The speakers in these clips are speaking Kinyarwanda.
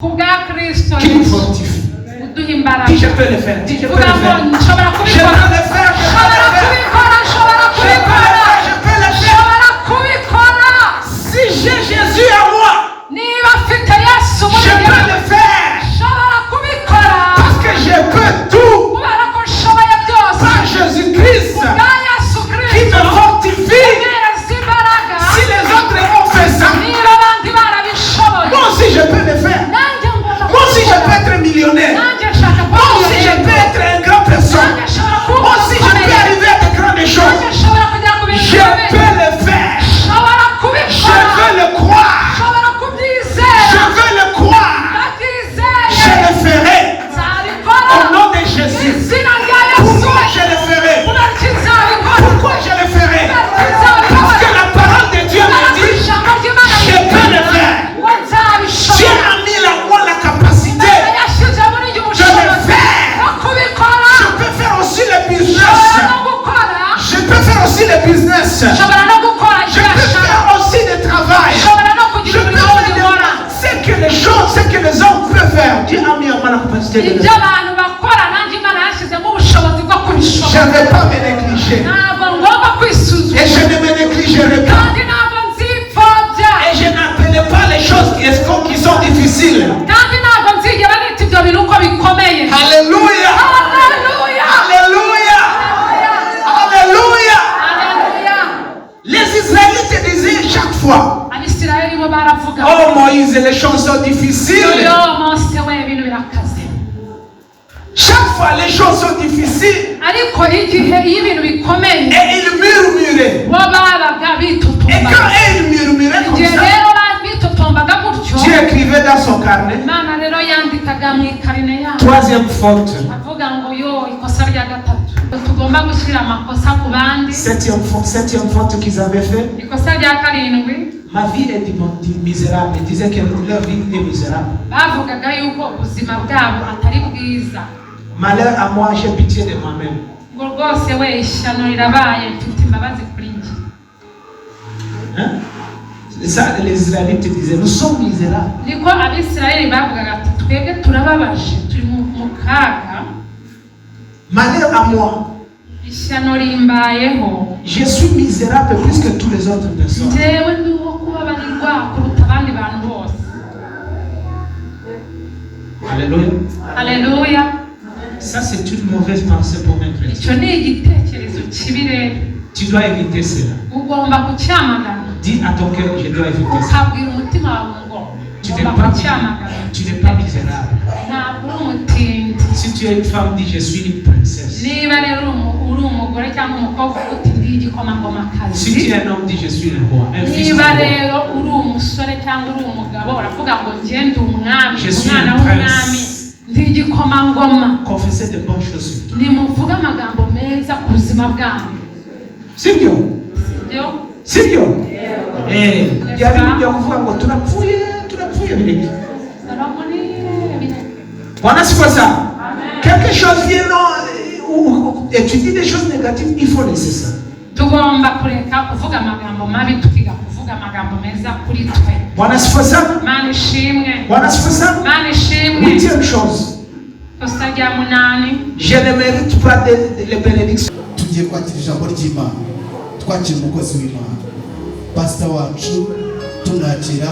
Ku bwa Kristo Qui nous Yesu fortifie. Uduha imbaraga. Dis, je peux le faire. Dis, je peux Vuga le ngo faire. nshobora Je kubikora. peux le faire. Je peux Nshobora le faire. kubikora, nshobora Je peux le kubikora. faire. Je peux le faire. Nshobora kubikora. Si j'ai Jésus à moi, Niba mfite Yesu muri je njye, peux le faire. Nshobora kubikora. Parce que je peux tout Kubera ko nshoboye byose par Jésus-Christ bwa Yesu qui Kristo me fortifie. umpereza imbaraga. Si les autres ont fait ça, Niba abandi barabishoboye, moi aussi je peux le faire. Nanjye ngomba Moi aussi je kubikora. peux être millionnaire. Nanjye nshaka kuba Moi aussi je milliyoneri. peux être un grand personne. Nanjye nshobora kuba Moi aussi je peux ukomeye. arriver à de grandes choses. Nanjye nshobora kugera ku bintu Je bikomeye. peux le faire. Nshobora Je kubikora. veux le croire. Nshobora kubyizera. Je veux le croire. Ndabyizeye. Je le ferai. Nzabikora. Au nom de Jésus. Izina rya Yesu. Pourquoi je le ferai? Kubera iki nzabikora? Pourquoi je le ferai? Kubera iki nzabikora? Parce que la parole de Dieu Kubera me ko dit, ijambo ry'Imana je peux le faire. ngo nzabishobora. Dieu a mis en moi la capacité Imana yashyize muri njye de le ubushobozi faire. bwo kubikora. Je peux faire aussi le business. Nshobora no gukora. Je peux faire aussi le business. Nshobora no gukora Je peux ibyashara. faire aussi le travail. Nshobora no Je kugira peux umurimo faire nkora. ce que les choses, ce que les hommes peuvent faire. Dieu a mis en moi la capacité de le Ibyo faire. abantu bakora nanjye Imana yashyizemo ubushobozi bwo Je kubishobora. ne vais pas me négliger. Ntabwo ngomba kwisuzuma. Et je ne me négligerai pas. Kandi ntabwo nzipfobya. Et je n'appelle pas les choses qui sont difficiles. Kandi ntabwo nzigera nita ibyo bintu uko bikomeye. Alléluia. Haleluya. Alléluia. Alléluia. Haleluya. Les Israélites disaient chaque fois, Abisirayeli bo baravuga: Oh Moïse, les choses sont difficiles. Yo Mose we, ibintu birakaze. Chaque fois, les choses sont difficiles. Ariko igihe iyo ibintu bikomeye, Et ils murmuraient. bo babaga Et bitotombaga. quand ils murmuraient comme Igihe ça, rero bitotombaga gutyo, Dieu écrivait dans son carnet, Imana rero yandikaga mu ikarine yabo, troisième faute, avuga ngo yo, ikosa rya gatatu, tugomba gushyira amakosa ku bandi. Septième faute qu'ils avaient fait, Ikosa rya karindwi, ma vie est misérable. Ils disaient que leur vie est misérable. Bavugaga yuko ubuzima bwabo atari bwiza. Malheur à moi, j'ai pitié de moi-même. Ngo rwose we, ishyano rirabaye, mfite imbabazi kuri njye. Hein? C'est ça, les Israélites disaient, nous sommes misérables. Niko Abisirayeli bavugaga ati twebwe turababaje, turi mu kaga. Malheur à moi, Ishyano rimbayeho. Je suis misérable plus que toutes les autres personnes. Njyewe ndi uwo kubabarirwa kuruta abandi bantu bose. Alléluia. Haleluya. Ça, c'est une mauvaise pensée pour un chrétien. Icyo ni igitekerezo kibi rero. Tu dois éviter cela. Ugomba kucyamagana. Dis à ton cœur, je dois éviter ça. Ukabwira umutima wawe ngo Tu n'es ngomba pas, kucyamagana. Tu n'es pas misérable. Ntabwo uri umutindi. Si tu es une femme, dis, je suis une princesse. Niba rero uri umugore cyangwa umukobwa, uti ndi igikomangomakazi. Si tu es un homme, dis, je suis un roi. Un fils Niba du roi. Rero uri umusore cyangwa uri umugabo, uravuga ngo njye ndi umwami, Je suis umwana un w'umwami, prince. Ndi igikomangoma. Confessez de bonnes choses sur toi. Nimuvuge amagambo meza ku buzima bwanyu. Sibyo? Sibyo? Sibyo? Eh, bya bindi byo kuvuga ngo turapfuye, turapfuye, bireke. Salomoni, bireke. Bwana asifiwe sana. Amen. Quelque chose vient non, et tu dis des choses négatives, il faut laisser ça. Tugomba kureka kuvuga amagambo mabi, tukiga kuvuga amagambo meza kuri twe. Bwana asifiwe sana. Mana ishimwe. Bwana asifiwe sana. Mana ishimwe. Huitième chose, Ikosa rya munani, je ne mérite pas les bénédictions. Tugiye kwakira ijambo ry'Imana, twakira umukozi w'Imana, pasita wacu, tumwakira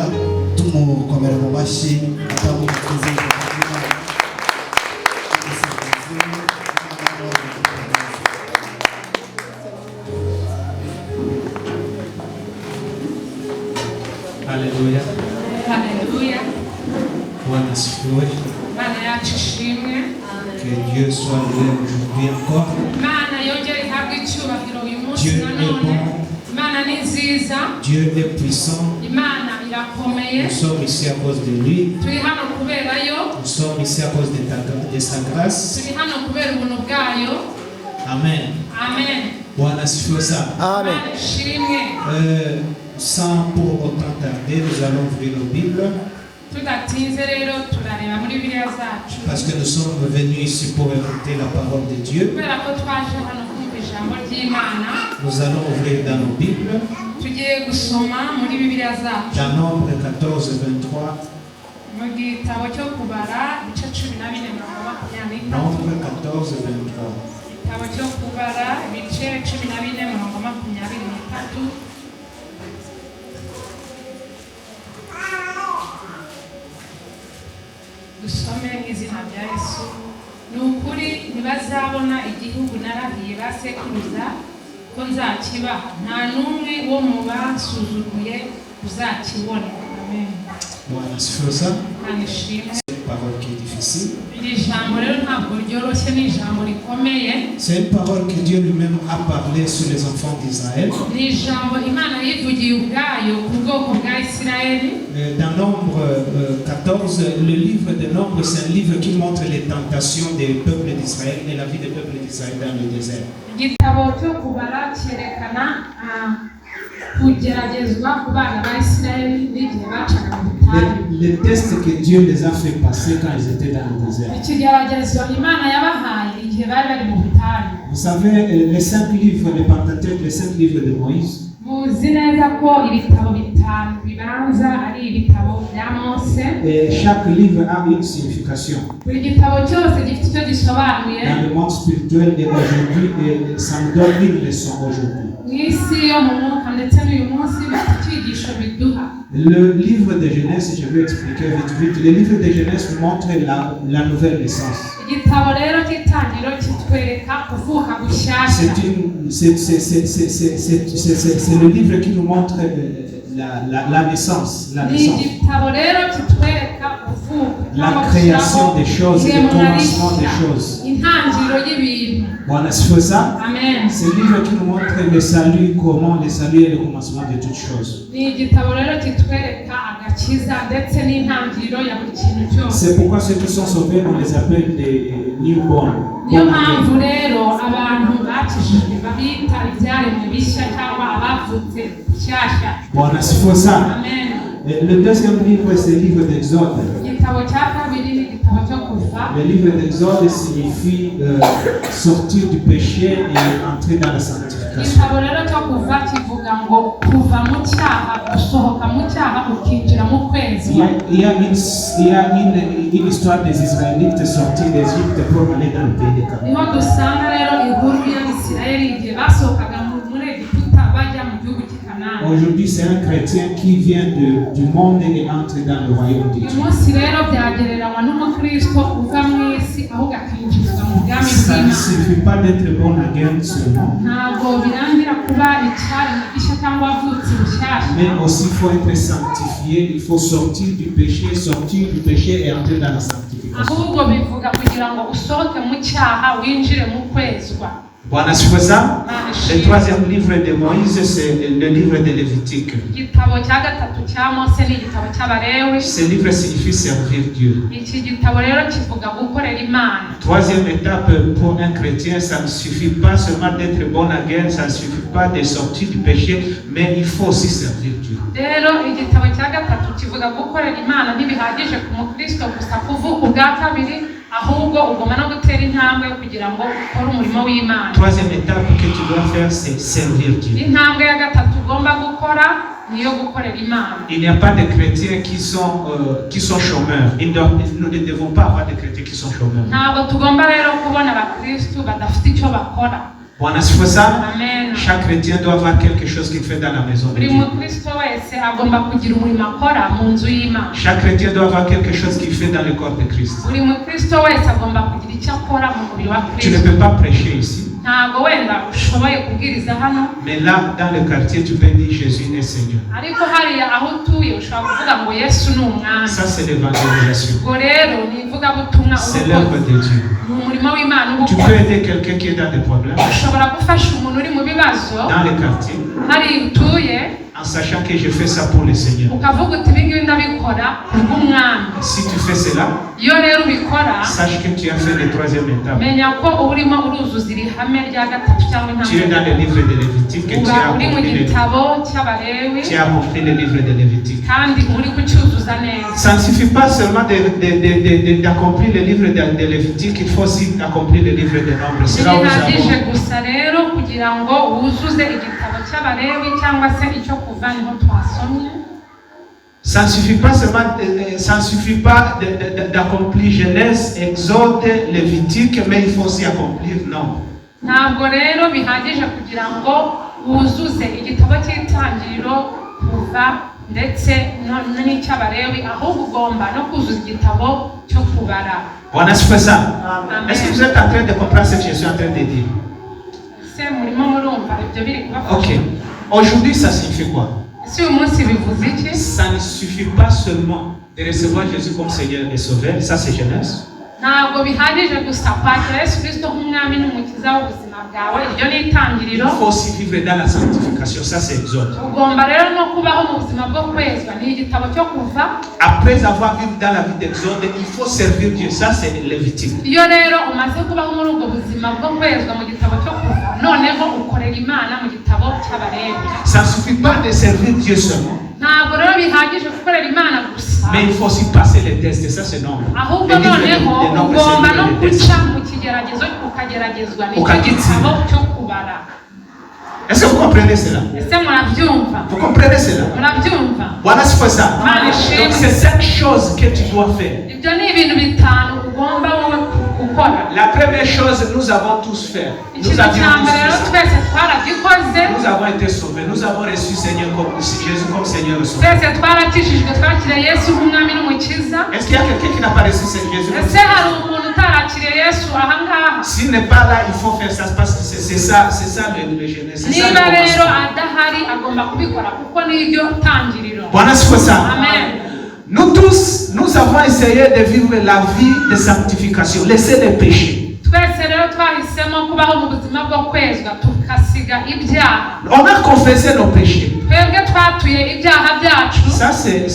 tumukomera mu mashyi atambuka twizeye ijambo ry'Imana. Umusemuzi we, Imana y'amahoro. Alléluia. Haleluya. Bwana asifiwe. Imana yacu ishimwe. Que Dieu soit loué aujourd'hui encore. Imana yongere ihabwe icyubahiro uyu munsi Dieu est nanone. bon. Imana ni nziza. Dieu est puissant. Imana irakomeye. Nous sommes ici à cause de lui. Turi hano kubera yo. Nous sommes ici à cause de sa grâce. Turi hano kubera ubuntu bwayo. Amen. Amen. Bwana asifiwe sana. Imana ishimwe. Sans pour autant tarder, nous allons ouvrir nos Bibles Tudatinze rero turareba muri Bibiliya zacu, parce que nous sommes venus ici pour écouter la parole de Dieu. Kubera ko twaje hano kumva ijambo ry'Imana. Nous allons ouvrir dans nos Bibles, Tugiye gusoma muri Bibiliya zacu, dans Nombre 14, 23. Mu gitabo cyo Kubara, ibice 14 umurongo 23. Nombre 14, 23. Igitabo cyo Kubara, ibice 14 umurongo 23. Dusome mu izina rya Yesu. Ni ukuri ntibazabona igihugu narahiye ba sekuruza ko nzakibaha, nta n'umwe wo mu bansuzuguye uzakibona. Amen. Bwana asifiwe sana. Imana ishimwe. C'est une parole qui est difficile. Iri jambo rero ntabwo ryoroshye, ni ijambo rikomeye. C'est une parole que Dieu lui-même a parlé sur les enfants d'Israël. Ni ijambo Imana yivugiye ubwayo ku bwoko bwa Isirayeli. Dans Nombre 14, le livre de Nombre, c'est un livre qui montre les tentations des peuples d'Israël et la vie des peuples d'Israël dans le désert. Igitabo cyo Kubara cyerekana kugeragezwa ku bana ba Isirayeli n'igihe bacaga mu butayu. Les tests que Dieu les a fait passer quand ils étaient dans le désert. Ikigeragezo Imana yabahaye igihe bari bari mu butayu. Vous savez, les cinq livres, le Pentateuque, les cinq livres de Moïse, Muzi neza ko ibitabo bitanu bibanza ari ibitabo bya Mose. Et chaque livre a une signification. Buri gitabo cyose gifite icyo gisobanuye Dans le monde spirituel et aujourd'hui, et ça nous donne une leçon aujourd'hui. Mu isi yo mu mwuka, ndetse n'uyu munsi bifite icyigisho biduha. Le livre de Genèse, je vais expliquer vite vite. Le livre de Genèse nous montre la nouvelle naissance. Igitabo rero cy'Itangiriro kitwereka kuvuka gushyashya. C'est une, c'est le livre qui nous montre la naissance, la Ni naissance, igitabo rero kitwereka kuvuka la cyangwa création gushyiraho des choses, le iremwa commencement des rishya, choses. Intangiriro y'ibintu. Voilà, c'est ça. Amen. C'est le livre qui nous montre le salut, comment le salut est le commencement de toutes choses. Ni igitabo rero kitwereka agakiza ndetse n'intangiriro ya buri kintu cyose. C'est pourquoi ceux qui sont sauvés, on les appelle des newborn. Niyo Born again. mpamvu rero abantu bakijijwe babita ibyaremwe bishya cyangwa abavutse bushyashya. Voilà, c'est ça. Amen. Et le deuxième livre, c'est le livre d'Exode. Igitabo cya kabiri ni igitabo cyo Kuva. Le livre d'Exode signifie sortir du péché et entrer dans la sanctification. Igitabo rero cyo Kuva kivuga ngo kuva mu cyaha, gusohoka mu cyaha ukinjira mu Il y kwezwa. a, il y a une, il y a une, une histoire des Israélites sortis d'Égypte pour aller dans le pays de Canaan. Niho dusanga rero inkuru y'Abisirayeli igihe basohokaga muri Egiputa bajya mu gihugu cy'i Kanani. Aujourd'hui, c'est un chrétien qui vient du monde et entre dans le royaume de Uyu Dieu. Munsi rero byagereranywa n'umukristo uva mu isi ahubwo akinjizwa mu bwami Ça ne bw'Imana. suffit pas d'être born again seulement, Ntabwo birangira kuba icyaremwe gishya cyangwa wavutse bushyashya, mais aussi il faut être sanctifié, il faut sortir du péché, sortir du péché et entrer dans la sanctification. Ahubwo bivuga kugira ngo usohoke mu cyaha winjire mu kwezwa. Voilà, c'est ça. Imana Le ishimwe. troisième livre de Moïse, c'est le livre de Lévitique. Igitabo cya gatatu cya Mose ni igitabo cy'Abalewi. Ce livre signifie servir Dieu. Iki gitabo rero kivuga gukorera Imana. Troisième étape pour un chrétien, ça ne suffit pas seulement d'être born again, ça ne suffit pas de sortir du péché, mais il faut aussi servir Dieu. Rero igitabo cya gatatu kivuga gukorera Imana. Ntibihagije ku mukristo gusa kuvuka ubwa kabiri, ahubwo ugomba no gutera intambwe kugira ngo ukore umurimo w'Imana. Troisième étape que tu dois faire, c'est servir Dieu. Intambwe ya gatatu ugomba gukora ni iyo gukorera Imana. Il n'y a pas de chrétiens qui sont chômeurs. Nous ne devons pas avoir de chrétiens qui sont chômeurs. Ntabwo tugomba rero kubona abakristu badafite icyo bakora. Bon, c'est ça. Amen. Chaque chrétien doit avoir quelque chose qu'il fait dans la maison de Buri Dieu. Mukristo wese agomba kugira umurimo akora mu nzu y'Imana. Chaque chrétien doit avoir quelque chose qu'il fait dans le corps de Christ. Buri mukristo wese agomba kugira icyo akora mu mubiri wa Tu ne Kristo. peux pas prêcher ici, Ntabwo wenda ushoboye kubwiriza hano, mais là, dans le quartier, tu peux dire Jésus est Seigneur. Ariko hariya aho utuye ushobora kuvuga ngo Yesu ni Umwami. Ça, c'est l'évangélisation. Ubwo rero ni ivugabutumwa C'est uba l'œuvre ukoze. de Dieu. Ni umurimo w'Imana uba Tu ukora. peux aider quelqu'un qui est dans des problèmes, Ushobora gufasha umuntu uri mu bibazo dans le quartier, hariya utuye, en sachant que je fais ça pour le Seigneur. Ukavuga uti ibi ngibi ndabikora kubw'Umwami. Si tu fais cela, Iyo rero ubikora, sache que tu as fait la troisième étape. Menya ko uba urimo uruzuza iri hame rya gatatu cyangwa Tu es intambwe. dans le livre de Lévitique et tu Uba as uri mu accompli le, gitabo cy'Abalewi tu as accompli le livre de Lévitique. Kandi uri kucyuzuza neza. Ça ne suffit pas seulement d'accomplir le livre de Lévitique, il faut aussi accomplir le livre de Nombres. C'est là où nous Ntibihagije avons. Gusa rero kugira ngo wuzuze igitabo cy'Abalewi cyangwa se icyo Kuva, niho twasomye. Ça ne suffit pas seulement, ça ne suffit pas d'accomplir Genèse, Exode, Lévitique, mais il faut aussi accomplir Nombre. Ntabwo rero bihagije kugira ngo wuzuze igitabo cy'Itangiriro, Kuva ndetse n'icy'Abalewi, ahubwo ugomba no kuzuza igitabo cyo Kubara. Voilà, c'est ça. Amen. Est-ce que vous êtes en train de comprendre ce que je suis en train de dire? Ese murimo murumva ibyo biri kubafasha? Ok. Aujourd'hui, ça signifie quoi? Ese uyu munsi bivuze iki? Ça ne suffit pas seulement de recevoir Jésus comme Seigneur et Sauveur, ça c'est Genèse. Ntabwo bihagije gusa kwakira Yesu Kirisito nk'umwami n'umukiza w'ubuzima bwawe, iryo ni Itangiriro. Il faut aussi vivre dans la sanctification, ça c'est Exode. Ugomba rero no kubaho mu buzima bwo kwezwa, ni igitabo cyo Kuva. Après avoir vécu dans la vie d'Exode, il faut servir Dieu, ça c'est Lévitique. Iyo rero umaze kubaho muri ubwo buzima bwo kwezwa mu gitabo cyo Kuva, noneho ukorera Imana mu gitabo cy'Abalewi. Ça ne suffit pas de servir Dieu seulement, Ntabwo rero bihagije gukorera Imana gusa, mais il faut aussi passer les tests, ça c'est Nombre. ahubwo Le livre noneho de Nombre, c'est ugomba le no livre des tests. guca mu kigeragezo, ukageragezwa, nicyo Ukagitsinda. gitabo cyo Kubara. Est-ce que vous comprenez cela? Ese murabyumva? Vous comprenez cela? Murabyumva? Voilà, c'est ça. Imana ishimwe. Donc c'est cinq choses que tu dois faire. Ibyo ni ibintu bitanu ugomba wowe gukora. La première chose, nous avons tous fait. Nous Ikintu avions cya tous mbere rero, fait ça. twese twaragikoze. Nous avons été sauvés. Nous avons reçu Seigneur comme, Jésus comme Seigneur et Sauveur. Twese twarakijijwe, twakiriye Yesu nk'umwami n'umukiza. Est-ce qu'il y a quelqu'un qui n'a pas reçu Seigneur Jésus comme Ese Seigneur? hari umuntu utarakiriye Yesu ahangaha? S'il n'est pas là, il faut faire ça parce que c'est ça le Genèse. C'est ça Niba le rero commencement. adahari, agomba kubikora kuko niryo tangiriro. Voilà, c'est ça. Amen. Nous tous, nous avons essayé de vivre la vie de sanctification, laisser les péchés. Twese rero twahisemo kubaho mu buzima bwo kwezwa, tukasiga ibyaha. On a confessé nos péchés. Twebwe twatuye ibyaha byacu. Ça, c'est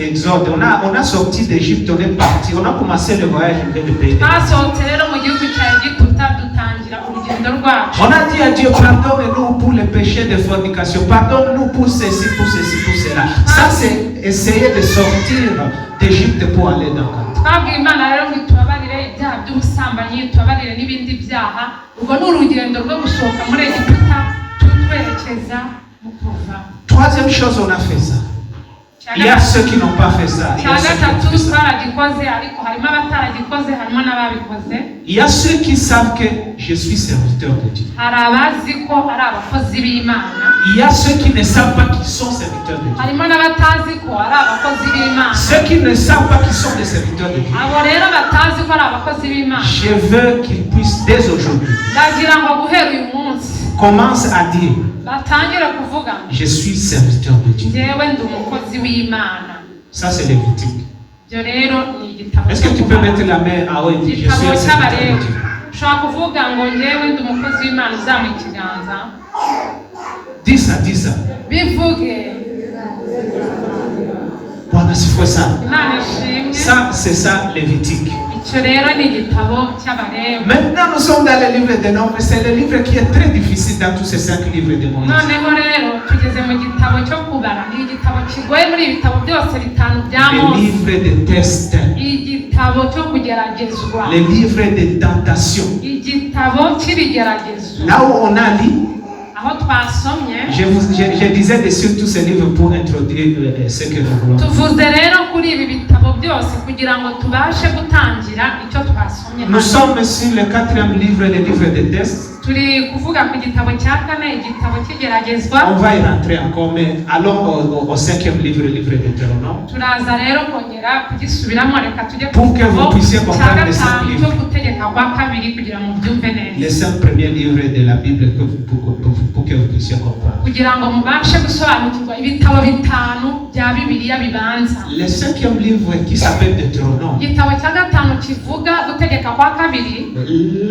Exode. On a sorti d'Égypte, on est parti. On a commencé le voyage vers le pays. Twasohotse rero mu gihugu cya Egiputa, dutangira urugendo rwacu. On a dit à Dieu, pardonne-nous pour les péchés de fornication, pardonne-nous pour ceci, pour ceci, pour cela. Ça, c'est essayer de sortir d'Égypte pour aller dans Canaan. Twabwiye Imana rero ngo itubabarire ibyaha by'ubusambanyi, tubabarire n'ibindi byaha. Urwo ni urugendo rwo gusohoka muri Egiputa twerekeza mu Kuva. Troisième chose, on a fait ça. Il y a ceux qui n'ont pas fait ça. Il y Cya a ceux qui ont gatatu, fait ça. twaragikoze, ariko harimo abataragikoze, harimo n'ababikoze. Il y a ceux qui savent que je suis serviteur de Dieu. Hari abazi ko ari abakozi b'Imana. Il y a ceux qui ne savent pas qu'ils sont serviteurs de Dieu. Harimo n'abatazi ko ari abakozi b'Imana. Ceux qui ne savent pas qu'ils sont des serviteurs de Dieu. Abo rero batazi ko ari abakozi b'Imana, Je veux qu'ils puissent dès aujourd'hui ndagira ngo guhera uyu munsi commencent à dire, batangire kuvuga ngo je suis serviteur de Dieu. Njyewe ndi umukozi w'Imana. Ça, c'est Lévitique. Ibyo rero ni igitabo Est-ce que tu peux mettre la main en haut et dire, je igitabo suis un serviteur de cy'Abalewi. Dieu? Ushobora kuvuga ngo njyewe ndi umukozi w'Imana, uzamuye ikiganza. Dis ça, dis ça. Bivuge. Voilà, c'est ça. Imana ishimwe. Ça, c'est ça, Lévitique. Icyo rero ni igitabo cy'Abalewi. Maintenant, nous sommes dans le livre des Nombres. C'est le livre qui est très difficile dans tous ces cinq livres de Moïse. Noneho rero tugeze mu gitabo cyo Kubara, ni igitabo kigoye muri ibi bitabo byose bitanu bya Le Mose. livre des tests. Igitabo cyo kugeragezwa. Le livre des tentations. Igitabo cy'ibigeragezo. Là où on a lu, Aho twasomye, je disais dessus tous ces livres pour introduire ce que nous voulons. Tuvuze rero kuri ibi bitabo byose kugira ngo tubashe gutangira icyo twasomye Nous hano. Sommes sur le quatrième livre, le livre des tests. Turi kuvuga ku gitabo cya kane, igitabo cy'igeragezwa. On va y rentrer encore, mais allons au cinquième livre, le livre de Deutéronome. Turaza rero kongera kugisubiramo, reka tujye ku Pour que vous gitabo puissiez cya comprendre les cinq gatanu livres. cyo Gutegeka kwa Kabiri kugira ngo mubyumve neza. Les cinq premiers livres de la Bible que vous- pour que vous puissiez comprendre. Kugira ngo mubashe gusobanukirwa ibitabo bitanu bya Bibiliya bibanza. Le cinquième livre qui s'appelle Deutéronome, Igitabo cya gatanu kivuga Gutegeka kwa Kabiri,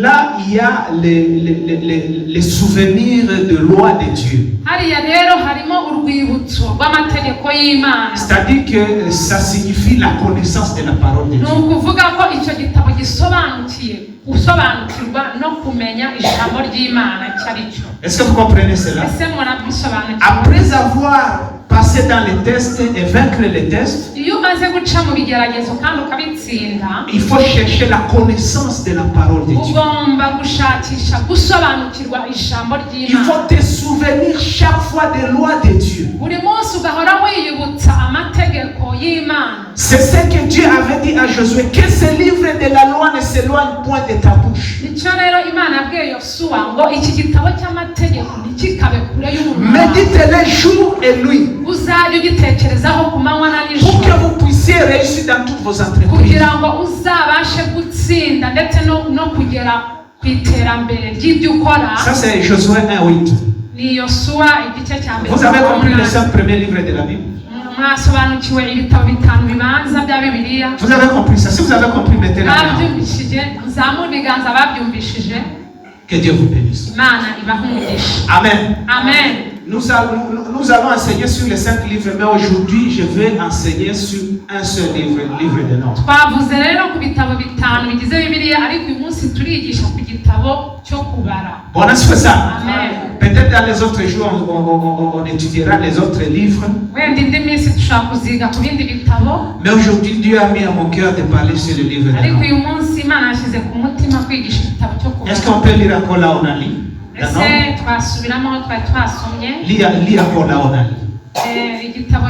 là il y a les souvenirs de loi de Dieu. Hariya rero harimo urwibutso rw'amategeko y'Imana. C'est-à-dire que ça signifie la connaissance de la parole de Ni Dieu. ukuvuga ko icyo gitabo gisobanukiye gusobanukirwa. Gusobanukirwa no kumenya ijambo ry'Imana icyo ari cyo. Est-ce que vous comprenez cela? Ese murabisobanukiwe? Après avoir passé dans les tests et vaincre les tests, Iyo umaze guca mu bigeragezo kandi ukabitsinda, il faut chercher la connaissance de la parole de Dieu. Ugomba gushakisha gusobanukirwa ijambo Il ry'Imana. Faut te souvenir chaque fois des lois de Dieu. Buri munsi ugahora wiyibutsa amategeko y'Imana. C'est ce que Dieu avait dit à Josué, que ce livre de la loi ne s'éloigne point de ta bouche. Nicyo rero Imana yabwiye Yosuwa ngo iki gitabo cy'amategeko ntikikabe kure y'umunwa wawe. Méditez-les jour et nuit Uzajye ugitekerezaho ku manywa na pour nijoro que vous puissiez réussir dans toutes vos entreprises. Kugira ngo uzabashe gutsinda ndetse no kugera ku iterambere ry'ibyo ukora. Ça, c'est Josué 1, 8. Ni Yosuwa igice cya mbere Vous avez compris les umunani. 5 premiers livres de la Bible? Mwasobanukiwe ibitabo bitanu bibanza bya Bibiliya? Vous avez compris ça? Si vous avez compris, mettez la main. Babyumvishije muzamure ibiganza babyumvishije. Que Dieu vous bénisse. Imana ibahe umugisha. Amen. Amen. Nous allons enseigner sur les 5 livres, mais aujourd'hui, je vais enseigner sur un seul livre, le livre des Nombres. Twavuze rero ku bitabo bitanu bigize Bibiliya ariko uyu munsi turigisha ku gitabo cyo kubara. Bon, on fait ça. Amen. Peut-être dans les autres jours, on étudiera les autres livres. Wenda indi minsi dushobora kuziga ku bindi bitabo. Mais aujourd'hui, Dieu a mis à mon cœur de parler sur le livre des Ariko Nombres. Uyu munsi Imana yashyize ku mutima kwigisha igitabo cyo Est-ce kubara. Qu'on peut lire encore là où on a lu? Dans Ese Nombres? Twasubiramo aho twari twasomye? Lis encore là où on a lu. Igitabo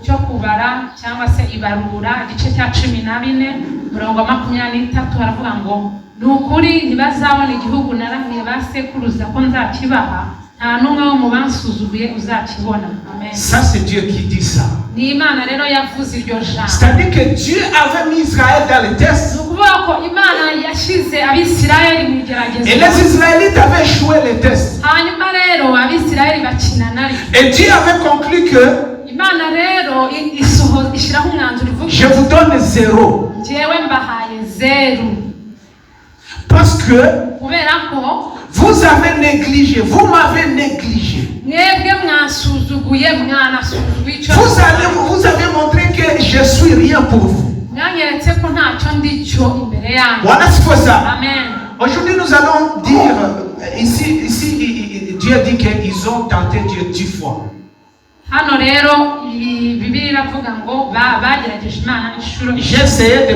cyo kubara cyangwa se ibarura igice cya 14 umurongo wa 23 haravuga ngo ni ukuri ntibazabona igihugu narahiye ba sekuruza ko nzakibaha nta n'umwe wo mu bansuzuguye uzakibona. Amen. Ça, c'est Dieu qui dit ça. Ni Imana rero yavuze iryo jambo. C'est-à-dire que Dieu avait mis Israël dans les tests. Ni ukuvuga ko Imana yashyize Abisirayeli mu igeragezo. Et les Israélites avaient échoué les tests. Hanyuma rero Abisirayeli bakina naryo. Et Dieu avait conclu que Imana rero ishyiraho umwanzuro ivuga je vous donne 0. Njyewe mbahaye zeru. Parce que Kubera ko vous avez négligé, vous m'avez négligé. Mwebwe mwasuzuguye mwanasuzuguye icyo Vous avez montré que je suis rien pour vous. Mwanyeretse ko ntacyo ndi cyo imbere yanyu. Voilà ce que ça. Amen. Aujourd'hui, nous allons dire, ici, Dieu dit qu'ils ont tenté Dieu 10 fois. Hano rero ibi Bibiliya iravuga ngo bagerageje Imana inshuro. J'ai essayé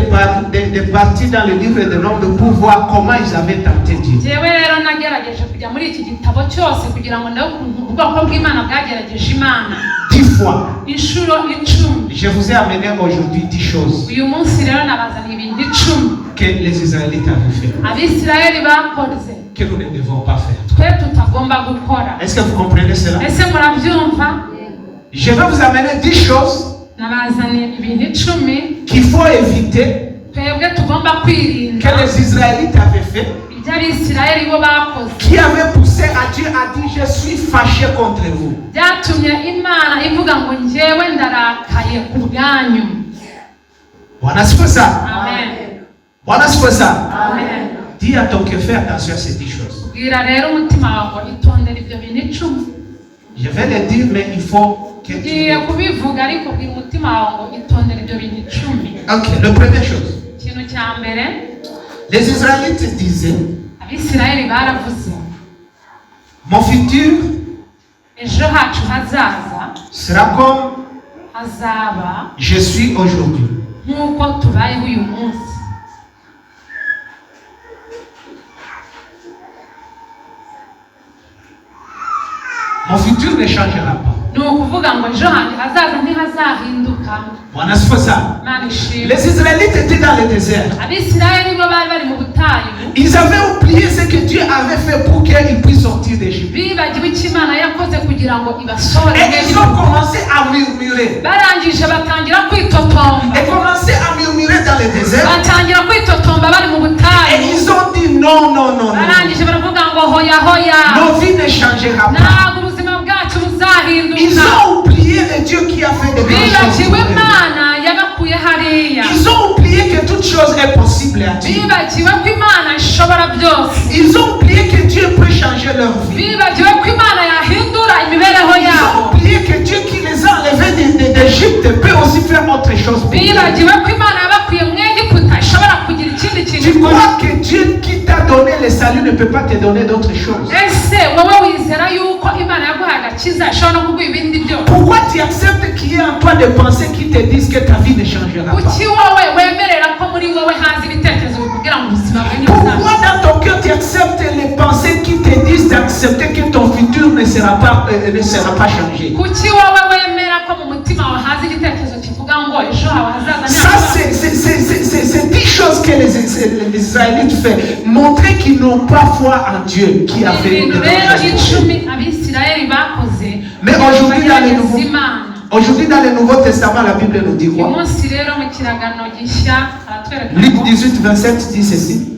de partir dans le livre de Nombres pour voir comment ils avaient tenté Dieu. Njyewe rero nagerageje kujya muri iki gitabo cyose kugira ngo ndebe ukuntu ubwoko bw'Imana bwagerageje Imana. 10 fois. Inshuro 10. Je vous ai amené aujourd'hui 10 choses Uyu munsi rero nabazaniye ibintu 10 que les Israélites avaient fait, Abisirayeli bakoze que nous ne devons pas faire. Twe tutagomba gukora. Est-ce que vous comprenez cela? Ese murabyumva? Je vais vous amener 10 choses Nabazaniye ibintu 10 qu'il faut éviter, twebwe tugomba kwirinda que les Israélites avaient fait, ibyo Abisirayeli bo bakoze qui avaient poussé à Dieu à dire: Je suis fâché contre vous. Byatumye Imana ivuga ngo njyewe ndarakaye ku bwanyu. Voilà ce que ça. Amen. Voilà ce que ça. Amen. Dis à ton cœur, fais attention à ces 10 choses. Bwira rero umutima wawe ngo itondere ibyo bintu 10. Je vais les dire, mais il faut que tu. Ngiye kubivuga ariko bwira umutima wawe ngo itondere ibyo bintu 10. Ok, la première chose. Ikintu cya mbere, Les Israélites disaient: Abisirayeli baravuze Mon futur ejo hacu hazaza sera comme hazaba je suis aujourd'hui. Nk'uko tubayeho uyu munsi. Mon futur ne changera pas. Ni ukuvuga ngo ejo hanjye hazaza ntihazahinduka. Voilà ce que ça. Imana ishimwe. Les Israélites étaient dans le désert. Abisirayeli bo bari bari mu butayu. Ils avaient oublié ce que Dieu avait fait pour qu'ils puissent sortir d'Égypte. Bibagiwe icyo Imana yakoze kugira ngo ibasohore. Et ils ont commencé à murmurer. Barangije batangira kwitotomba. Et commencé à murmurer dans le désert. Batangira kwitotomba bari mu Et butayu. ils ont dit: Non, non, non, non. Barangije baravuga ngo hoya hoya. Nos vies ne changera pas. Ntabwo ubuzima bwacu buzahinduka. Ils ont oublié le Dieu qui a fait de grandes choses Bibagiwe pour eux. Imana yabakuye hariya. Ils ont oublié que toute chose est possible à Dieu. Bibagiwe ko Imana ishobora byose. Ils ont oublié que Dieu peut changer leur vie. Bibagiwe ko Imana yahindura imibereho Ils yabo. ont oublié que Dieu qui les a enlevés d'Égypte peut aussi faire autre chose pour eux. Bibagiwe ko Imana yabakuye mu Egiputa ishobora kugira ikindi kintu Tu ikora. Crois que Dieu qui t'a le salut ne peut pas te donner d'autres choses? Ese wowe wizera yuko Imana yaguhaye agakiza ishobora no kuguha ibindi byose? Pourquoi tu acceptes qu'il y ait en toi des pensées qui te disent que ta vie ne changera pas? Kuki wowe wemerera ko muri wowe haza ibitekerezo bikubwira ngo ubuzima bwawe ntibuzahinduka? Pourquoi dans ton cœur tu acceptes les pensées qui te disent d'accepter que ton futur ne sera pas changé? Kuki wowe wemera ko mu mutima wawe haza igitekerezo kivuga ngo ejo hawe hazaza Ça, ntihazaza? c'est 10 choses que les Israélites font. Montrer qu'ils n'ont pas foi en Dieu qui a fait Ibintu le rero 10 Abisirayeli bakoze Mais aujourd'hui, dans le bagerageza Nouveau, Imana. Aujourd'hui, dans le Nouveau Testament, la Bible nous dit Uyu quoi? Munsi rero mu kiragano gishya haratwereka Luc ngo 18, 27 dit ceci.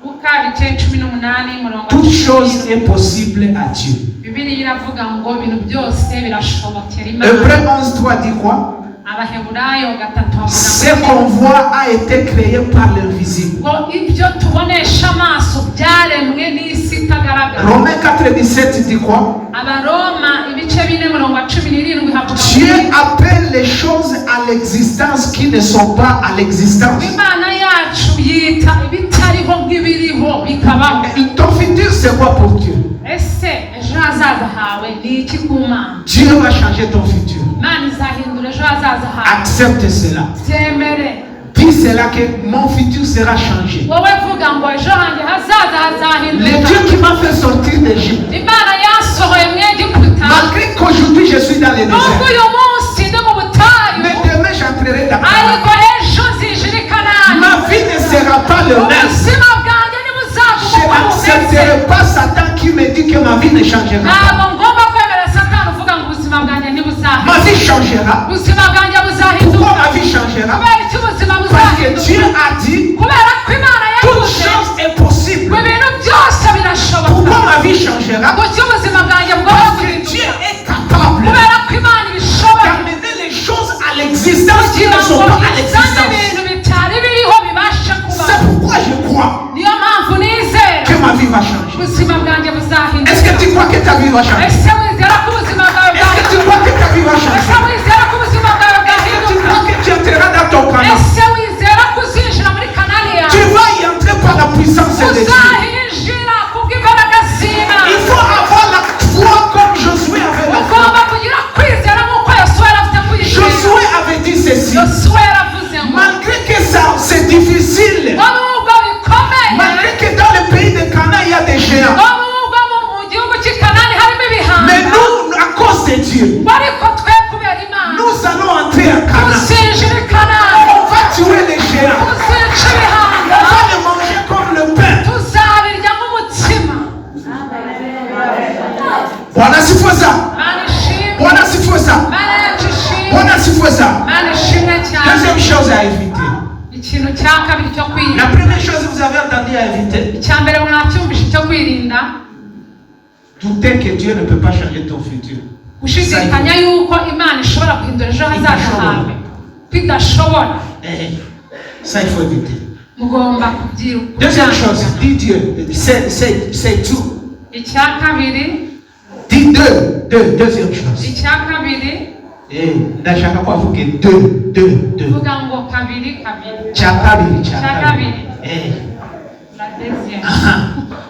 Luka ibice 18 umurongo wa Toute 17. chose est possible à Dieu. Bibiliya iravuga ngo ibintu byose birashobokera Imana. Hébreu 11, 3 dit quoi? Abaheburayo 3 havuga Ce qu'on voit a été créé par l'invisible. Ngo ibyo tubonesha amaso byaremwe n'isi itagaragara. Romains 4, 17 dit quoi? Abaroma ibice 4 murongo wa 17 havuga ngo Dieu appelle les choses à l'existence qui ne sont pas à l'existence. Imana yacu yita ibitariho nk'ibiriho bikabaho. Ton futur, c'est quoi pour Dieu? Ese ejo hazaza hawe ni iki ku Mana? Dieu va changer ton futur. Imana izahindura ejo hazaza hawe. Accepte cela. Byemere. Dis cela que mon futur sera changé. Wowe vuga ngo ejo hanjye hazaza Le hazahinduka. Dieu qui m'a fait sortir d'Égypte, Imana yasohoye mu Egiputa malgré qu'aujourd'hui je suis dans le nubwo désert, uyu munsi ndi mu butayu mais demain j'entrerai dans Canaan. Ariko ejo nzinjira i Kanani. Ma vie ne sera pas le même. Ubuzima bwanjye ntibuzaguma Je uko bumeze. n'accepterai pas Satan qui me dit que ma vie ne changera pas. Ntabwo ngomba kwemera Satani uvuga ngo ubuzima bwanjye ntibuzahinduka. Ma vie changera. Ubuzima bwanjye buzahinduka. Pourquoi ma vie changera? Kubera iki ubuzima Parce que buzahinduka? Dieu a dit Kubera ko Imana toute yavuze chose est possible. ngo ibintu byose birashoboka. Pourquoi ma vie changera? Kuki ubuzima bwanjye bugomba Parce que guhinduka? Dieu est capable Kubera ko Imana ibishoboye d'amener les choses à l'existence qui kugira ne sont ngo pas à izane l'existence. ibintu bitari biriho bibashe C'est kubaho. pourquoi je crois Niyo mpamvu nizera que ma vie va changer. Ubuzima bwanjye buzahinduka. Est-ce que tu crois que ta vie va changer? Ese wizera ko ubuzima bwawe Est-ce que tu bwahinduka? crois que ta vie va changer? Ese wizera ko ubuzima bwawe Est-ce que tu bwahinduka? crois que tu entreras dans ton Canaan? Ese wizera ko uzinjira muri Kanani Tu yawe? Vas y entrer par la puissance de Dieu. Uzahinjira kubw'imbaraga z'Imana. Il faut avoir la foi comme Josué avait la foi. Ugomba kugira kwizera nk'uko Yosuwa yari afite kwizera. Josué avait dit ceci. Yosuwa yaravuze ngo Malgré que ça, c'est difficile, ngo nubwo bikomeye malgré que dans le pays de Canaan, il y a des géants, ngo nubwo mu gihugu cy'i Kanani harimo ibihanga mais nous, à cause de Dieu, ngo ariko twe kubera Imana nous allons entrer en Canaan. tuzinjira i Kanani. On va tuer les géants. Tuzica ibihanga. On va les manger comme le pain. Tuzabirya nk'umutsima. Bwana asifiwe sana. Mana ishimwe. Bwana asifiwe sana. Mana yacu ishimwe. Bwana asifiwe sana. Mana ishimwe cyane. Deuxième chose à éviter. Ikintu cya kabiri cyo La kwirinda. Première chose que vous avez entendu à éviter, Icya mbere mwacyumvishe cyo kwirinda. Douter que Dieu ne peut pas changer ton futur. Gushidikanya yuko Imana ishobora guhindura ejo hazaza hawe ko idashobora. Eh, ça, il faut éviter. Mugomba kubyiruka. Deuxième chose, dis Dieu, c'est tout. Icya kabiri. Dis deux, deux, deuxième chose. Icya kabiri. Eh, ndashaka ko avuge deux, deux, deux. Vuga ngo kabiri kabiri. Cya kabiri, cya Cya kabiri. kabiri. Eh. La deuxième. Ah,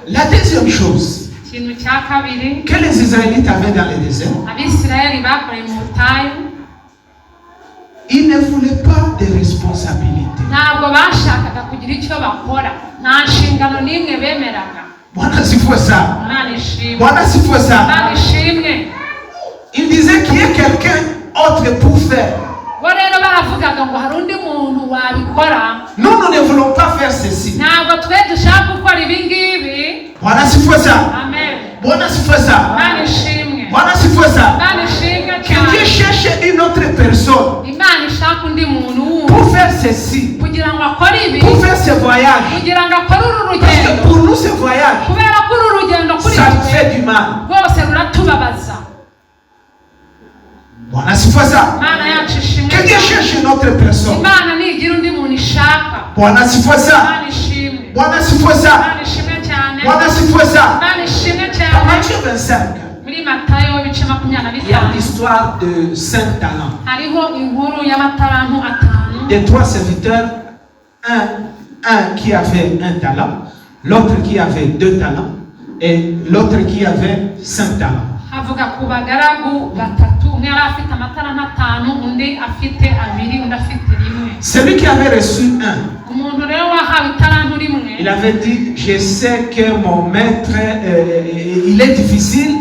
la deuxième chose Ikintu cya kabiri que les Israélites avaient dans le désert, Abisirayeli bakoreye mu butayu ils ne voulaient pas de responsabilités. Ntabwo bashakaga kugira icyo bakora nta nshingano n'imwe bemeraga. Bwana asifiwe sana. Imana ishimwe. Bwana asifiwe sana. Imana ishimwe. Ils disaient qu'il y ait quelqu'un autre pour faire. Bo rero baravugaga ngo hari undi muntu wabikora. Nous, nous ne voulons pas faire ceci. Ntabwo twe dushaka gukora ibi ngibi. Bwana asifiwe sana. Amen. Bwana asifiwe sana. Imana ishimwe. Bwana asifiwe sana. Imana ishimwe Que Dieu cyane. Cherche une autre personne Imana ishaka undi muntu wundi pour faire ceci, kugira ngo akore ibi pour faire ce voyage. Kugira ngo akore uru Parce que rugendo pour nous, ce voyage, kubera ko uru rugendo kuri ça nous twe fait du mal. Rwose ruratubabaza. Bwana asifiwe sana. Imana yacu ishimwe. Que Dieu cherche une autre personne. Imana nigira undi muntu ishaka. Bwana asifiwe sana. Imana ishimwe. Bwana asifiwe sana. Imana ishimwe cyane. Bwana asifiwe sana. Imana ishimwe Dans cyane. Matthieu 25, Muri Matayo ibice makumyabiri na il y a bitanu l'histoire de cinq talents. Hariho inkuru y'amatalantu atanu. Des trois serviteurs, un qui avait un talent, L'autre qui avait deux talents et l'autre qui avait cinq talents. Havuga ku bagaragu batatu, umwe yari afite amataranta atanu, undi afite abiri, undi afite rimwe. Celui qui avait reçu un, Umuntu rero wahawe itarantu rimwe, il avait dit, je sais que mon maître, il est difficile.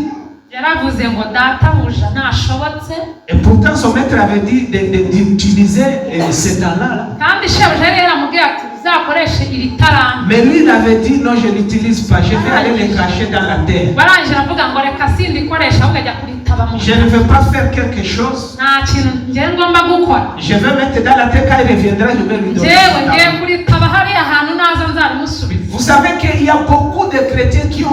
Yaravuze ngo databuja ntashobotse. Et pourtant, son maître avait dit d'utiliser ce talent-là. Kandi shebuja yari yaramubwiye ati uzakoreshe iri tarantu. Mais lui, il avait dit, non, je n'utilise pas, je vais aller le cacher dans la terre. Barangije aravuga ngo reka sindikoresha, ahubwo ajya kuritaba mu Je ne veux pas faire quelque chose. Nta kintu njyewe ngomba gukora. Je vais mettre dans la terre, quand il reviendra, je vais lui donner Njyewe ce ngiye talent. Kuritaba hariya hantu, naza nzarimusubiza. Vous savez qu'il y a beaucoup de chrétiens qui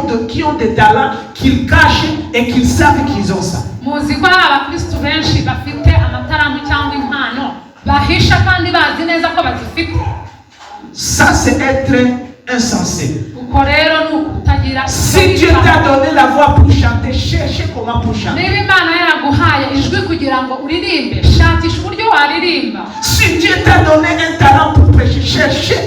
ont des talents, qu'ils cachent et qu'ils savent qu'ils ont ça. Muzi ko hari abakristu benshi bafite amatarantu cyangwa impano bahisha kandi bazi neza ko bazifite. Ça, c'est être insensé. Uko rero ni ukutagira. Si Dieu t'a donné la voix pour chanter, cherchez comment pour chanter. Niba Imana yaraguhaye ijwi kugira ngo uririmbe, shakisha uburyo waririmba. Si Dieu t'a donné un talent pour prêcher, cherchez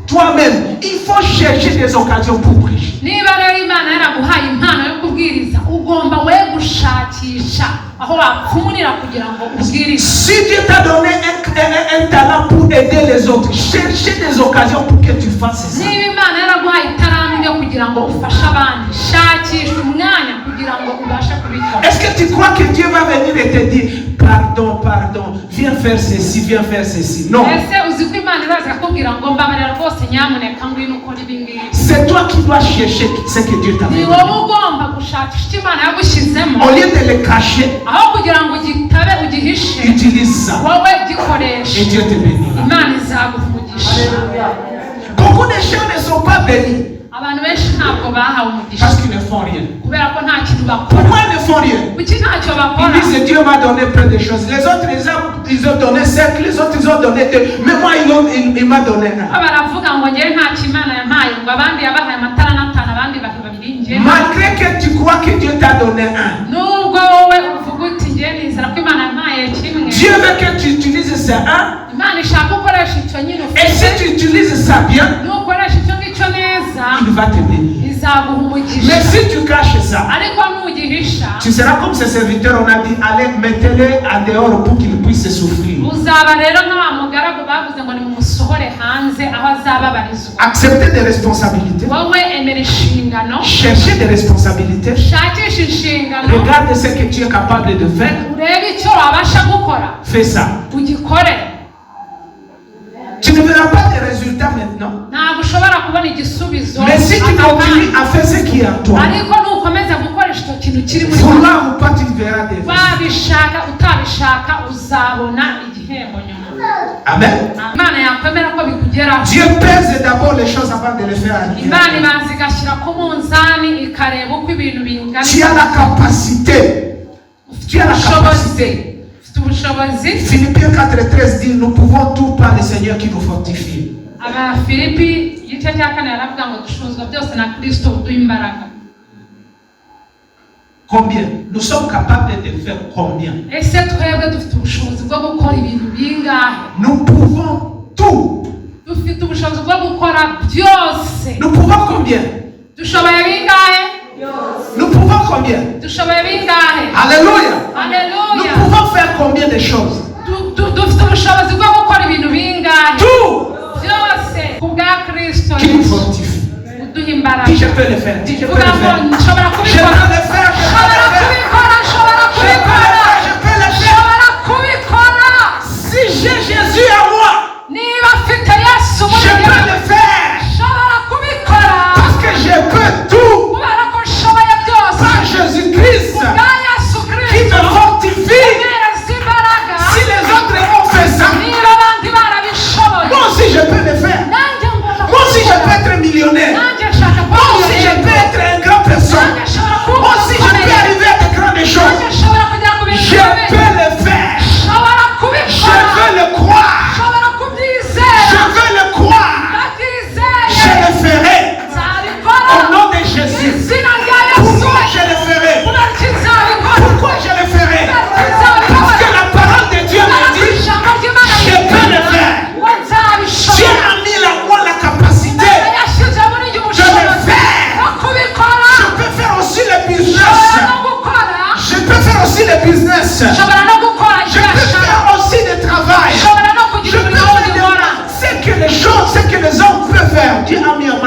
toi-même. Il faut chercher des occasions pour prêcher. Niba rero Imana yaraguhaye impano yo kubwiriza, ugomba we gushakisha aho wapfumurira kugira ngo ubwirize. Si Dieu t'a donné un talent pour aider les autres, cherchez des occasions pour que tu fasses ça. Niba Imana yaraguhaye itarantu ryo kugira ngo ufashe abandi, shakisha umwanya kugira ngo ubashe kubikora. Est-ce que tu crois que Dieu va venir et te dire, pardon, pardon, viens faire ceci, viens faire ceci? Non. Ese uzi ko Imana izaza ikakubwira ngo mbabarira rwose, nyamuneka ngwino ukore ibi ngibi? C'est toi qui dois chercher ce que Dieu t'a Ni donné. Wowe ugomba gushakisha icyo Imana yagushyizemo. Au lieu de le cacher, Aho kugira ngo ugitabe ugihishe, utilise ça. Wowe gikoreshe. Et Dieu te bénira. Imana izaguha umugisha. Beaucoup de gens ne sont pas bénis Abantu benshi ntabwo bahawe umugisha parce qu'ils ne font rien. Kubera ko nta kintu bakora. Pourquoi ils ne font rien? Kuki ntacyo bakora? Ils disent, Dieu m'a donné plein de choses. Les autres, ils ont donné cinq, les autres, ils ont donné deux. Mais moi, il m'a donné un. Ko baravuga ngo ngewe ntacyo Imana yampaye, ngo abandi yabahaye amataranta atanu, abandi baha babiri, ngewe. Malgré que tu crois que Dieu t'a donné un, Nubwo wowe uvuga uti ngewe nizera ko Imana yampaye kimwe, Dieu veut que tu utilises ce un. Imana ishaka ukoresha icyo nyine Et si ufite. tu utilises ça bien, Nukoresha icyo ngicyo neza, il va te bénir. Izaguha umugisha. Mais si tu caches ça, Ariko nugihisha, tu seras comme ces serviteurs, on a dit, allez, mettez-les en dehors pour qu'ils puissent souffrir. Uzaba rero nka wa mugaragu bavuze ngo nimumusohore hanze aho azababarizwa. Acceptez des responsabilités. Wowe emera inshingano. Cherchez des responsabilités. Shakisha inshingano. Regarde ce que tu es capable de faire. Urebe icyo wabasha gukora. Fais ça. Ugikore. Tu ne verras pas de résultats maintenant. Ntabwo ushobora kubona igisubizo Mais si tu aka continues kanya. à faire ce qui est en toi, Ariko nukomeza gukoresha icyo kintu kiri muri wowe, vouloir ou pas, tu verras des résultats. Wabishaka utabishaka, uzabona igihembo nyuma. Amen. Imana yakwemera ko bikugeraho. Dieu pèse d'abord les choses avant de les faire arriver. Imana ibanza igashyira ku munzani ikareba uko ibintu bingana. Tu as la capacité. Tu as la Ubushobozi. Capacité. Ufite ubushobozi. Philippiens 4,13 dit, nous pouvons tout par le Seigneur qui nous fortifie. Abafilipi igice cya kane baravuga ngo dushobozwa byose na Kristo uduha imbaraga. Combien? Nous sommes capables de faire combien? Ese twebwe dufite ubushobozi bwo gukora ibintu bingahe? Nous pouvons tout. Dufite ubushobozi bwo gukora byose. Nous pouvons combien? Dushoboye bingahe? Nous pouvons combien? Dushoboye bingahe? Alléluia. Nous Aleluya. Pouvons faire combien de choses? Dufite ubushobozi bwo gukora ibintu bingahe? Tout Byose ku bwa Kristo qui nous Yesu fortifie. uduha imbaraga. Dis, je peux le faire. Dis, je peux Vuga le ngo faire. nshobora Je kubikora. peux le faire. Je peux Nshobora le faire. kubikora, nshobora Je peux le kubikora. faire. Je peux le faire. Nshobora kubikora. Si j'ai Jésus à moi, Niba mfite Yesu muri je peux njye, le faire. Nshobora kubikora. Parce que je peux tout Kubera ko nshoboye byose par Jésus-Christ bwa Yesu qui Kristo me fortifie. umpereza imbaraga. Si les autres ont fait ça, Niba abandi barabishoboye, moi aussi je peux le faire. Nanjye ngomba Moi aussi je kubikora. peux être millionnaire. Nanjye nshaka kuba Moi aussi je peux millionnaire. être un grand personne. Nanjye nshobora kuba Moi aussi je peux ukomeye. arriver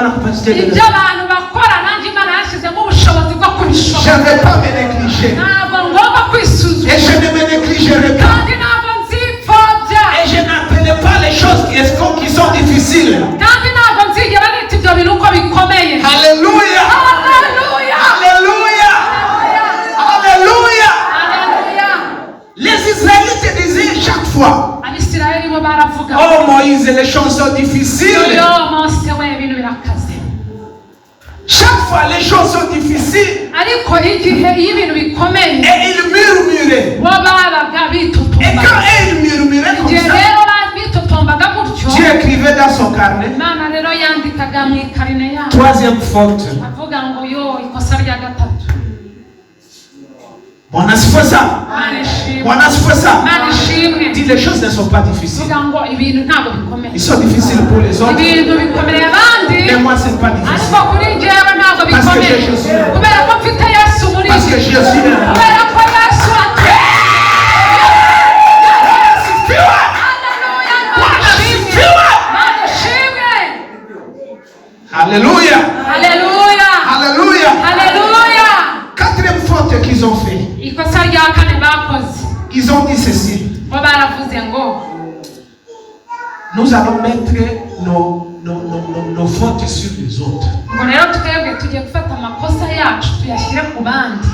la capacité de le Ibyo faire. Abantu bakora nanjye Imana yashyizemo ubushobozi bwo Je kubishobora. ne vais pas me négliger. Ntabwo ngomba kwisuzuma. Et je ne me négligerai pas. Kandi ntabwo nzipfobya. Et je n'appelle pas les choses qui sont difficiles. Kandi ntabwo nzigera nita ibyo bintu uko bikomeye. Alléluia. Haleluya. Alléluia. Alléluia. Haleluya. Les Israélites disaient chaque fois: Abisirayeli bo baravuga: Oh Moïse, les choses sont difficiles. Yo Mose we, ibintu birakaze. Chaque fois, les choses sont difficiles. Ariko igihe iyo ibintu bikomeye, Et ils murmuraient. Bo babaga Et bitotombaga. quand ils murmuraient comme Igihe ça, rero bitotombaga gutyo, Dieu écrivait dans son carnet: Imana rero yandikaga mu ikarine yabo, Troisième faute. Avuga ngo yo, ikosa rya gatatu. Bwana asifiwe ça. Imana ishimwe. Bwana asifiwe ça. Imana ishimwe. Dit: les choses ne sont pas difficiles. Vuga ngo ibintu ntabwo bikomeye. Ils sont difficiles pour les autres. Ibintu bikomereye abandi, Mais moi, ce n'est pas difficile. Ariko kuri njyewe ntabwo Parce que bikomeye, j'ai Jésus. Kubera ko mfite Yesu muri Parce que njye. Jésus est là. Kubera ko Yesu atuye. Bwana asifiwe. Haleluya, Imana ishimwe. Asifiwe. Imana ishimwe. Alléluia. Haleluya. Alléluia. Haleluya. Quatrième faute qu'ils ont fait. Ikosa rya kane bakoze, Ils ont dit ceci: bo baravuze ngo: Nous allons mettre nos fautes sur les autres. Ngo rero twebwe tugiye gufata amakosa yacu tuyashyire ku bandi.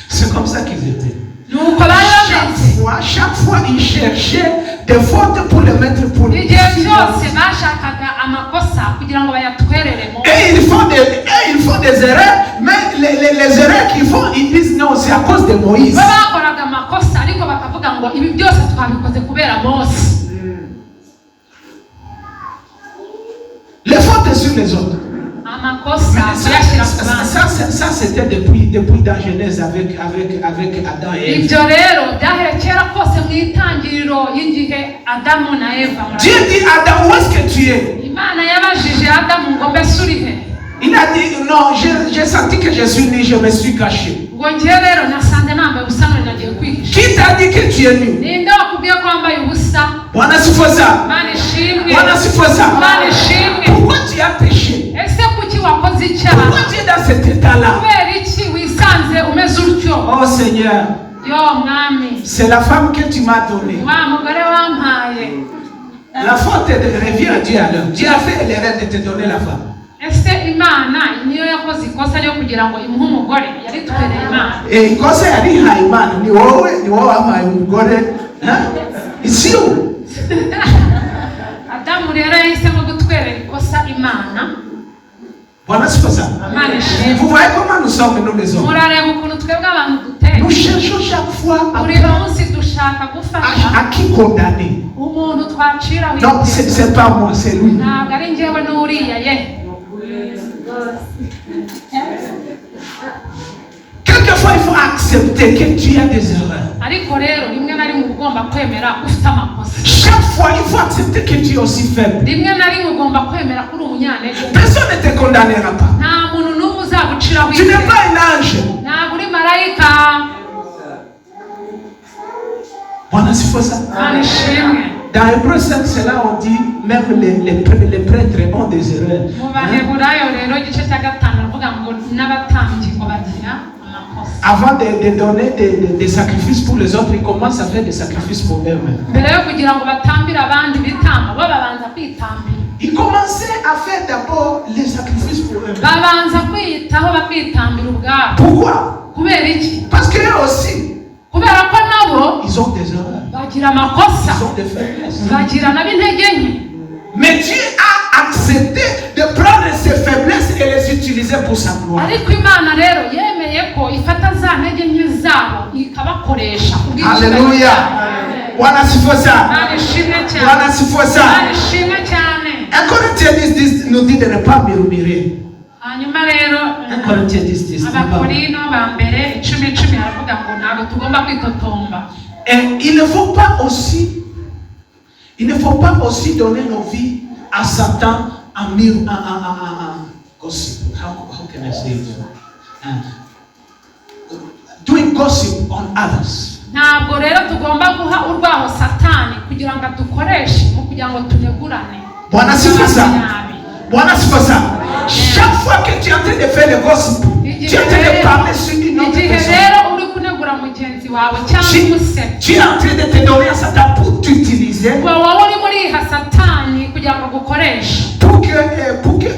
C'est comme ça qu'ils étaient. Nuko bari Chaque bameze. fois, chaque fois, ils cherchaient des fautes pour les mettre pour Igihe cyose bashakaga amakosa kugira ngo bayatwereremo. Et ils font des erreurs, mais les erreurs qu'ils font, ils disent: non, c'est à cause de Moïse. Bo bakoraga amakosa ariko bakavuga ngo ibi byose twabikoze kubera Mose. Les fautes sur les autres. Amakosa Mais ça, kuyashyira ku bandi. ça, c'était depuis dans Genèse avec Adam et Ève. Ibyo rero byahereye kera kose mu itangiriro y'igihe Adamu na Eva. Dieu dit: Adam, où est-ce que tu es? Imana yabajije Adamu ngo mbese uri he? Il a dit: non, j'ai senti que je suis nu, je me suis caché. Ngo njye rero nasanze nambaye ubusa none nagiye kwihisha. Qui t'a dit que tu es nu? Ninde wakubwiye ko wambaye ubusa? Bwana asifiwe ça. Imana ishimwe. Bwana asifiwe ça. Imana ishimwe. Pourquoi tu as péché? Ese kuki wakoze icyaha? Pourquoi tu es dans cet état-là? Kubera iki wisanze umeze utyo? Oh Seigneur, Yo Mwami, c'est la femme que tu m'as donnée. Wa mugore wampaye. La faute revient à Dieu alors. Dieu a fait l'erreur de te donner la femme. Ese Imana niyo yakoze ikosa ryo kugira ngo imuhe umugore? Yaritwereye Imana. Eh, ikosa yarihaye Imana ni wowe, ni wowe wampaye umugore. Hein? It's you. Adamu rero yahisemo gutwerera ikosa Imana. Bwana asifiwe ça. Imana ishimwe. Vous voyez comment nous sommes, nous les hommes. Murareba ukuntu twebwe abantu duteye. Nous cherchons chaque fois Buri munsi dushaka gufata à qui condamner. Umuntu twaciraho Non, iteka. c'est pas moi, c'est lui. Ntabwo ari njyewe n'uriya ye. Quelquefois, il faut accepter que tu as des erreurs. Ariko rero rimwe na rimwe uba ugomba kwemera ko ufite amakosa. Chaque fois, il faut accepter que tu es aussi faible. Rimwe na rimwe ugomba kwemera ko uri umunyantege. Personne ne te condamnera pas. Nta muntu n'umwe uzaguciraho Tu n'es iteka. pas un ange. Ntabwo uri marayika. Bwana asifiwe ça. Imana ishimwe. Dans Hébreu 5, c'est là où on dit même les prêtres ont des erreurs. Mu Hein? Baheburayo rero igice cya gatanu aravuga ngo n'abatambyi ngo bagira amakosa. Avant de donner des sacrifices pour les autres, ils commencent à faire des sacrifices pour eux-mêmes. Mbere yo kugira ngo batambire abandi ibitambo bo babanza kwitambira. Ils commençaient à faire d'abord les sacrifices pour eux-mêmes. Babanza kwiyitaho bakitambira ubwabo. Pourquoi? Kubera iki? Parce qu'eux aussi, Kubera ko nabo ils ont des erreurs. Bagira amakosa. Ils ont des faiblesses. Bagira nabo intege nke. Mais Dieu a accepté de prendre ces faiblesses et les utiliser pour sa gloire. Ariko Imana rero yemeye ko ifata za ntege nke zabo ikabakoresha kubw'icyubahiro Alléluia. cyayo. Bwana asifiwe ça. Imana ishimwe cyane. Bwana asifiwe Imana ça. ishimwe cyane. 1 Corinthiens 10, 10 nous dit de ne pas murmurer. Hanyuma rero 1 Corinthiens 10, 10. Abakorino ba mbere icumi icumi haravuga ngo ntabwo tugomba kwitotomba. Et il ne faut pas aussi donner nos vies à Satan en gossip. How can I say it? Doing gossip on others. Ntabwo rero tugomba guha urwaho Satani kugira ngo adukoreshe mu kugira ngo tunegurane. Bwana asifiwe sana. Nabi. Voilà, c'est pas ça. Chaque fois que tu es en train de faire le gossip, tu es en train de parler sur une autre Igihe personne. Rero uri kunegura mugenzi wawe cyangwa Tu, umusebya, tu es en train de te donner à Satan pour t'utiliser, uba wowe urimo uriha Satani kugira ngo agukoreshe,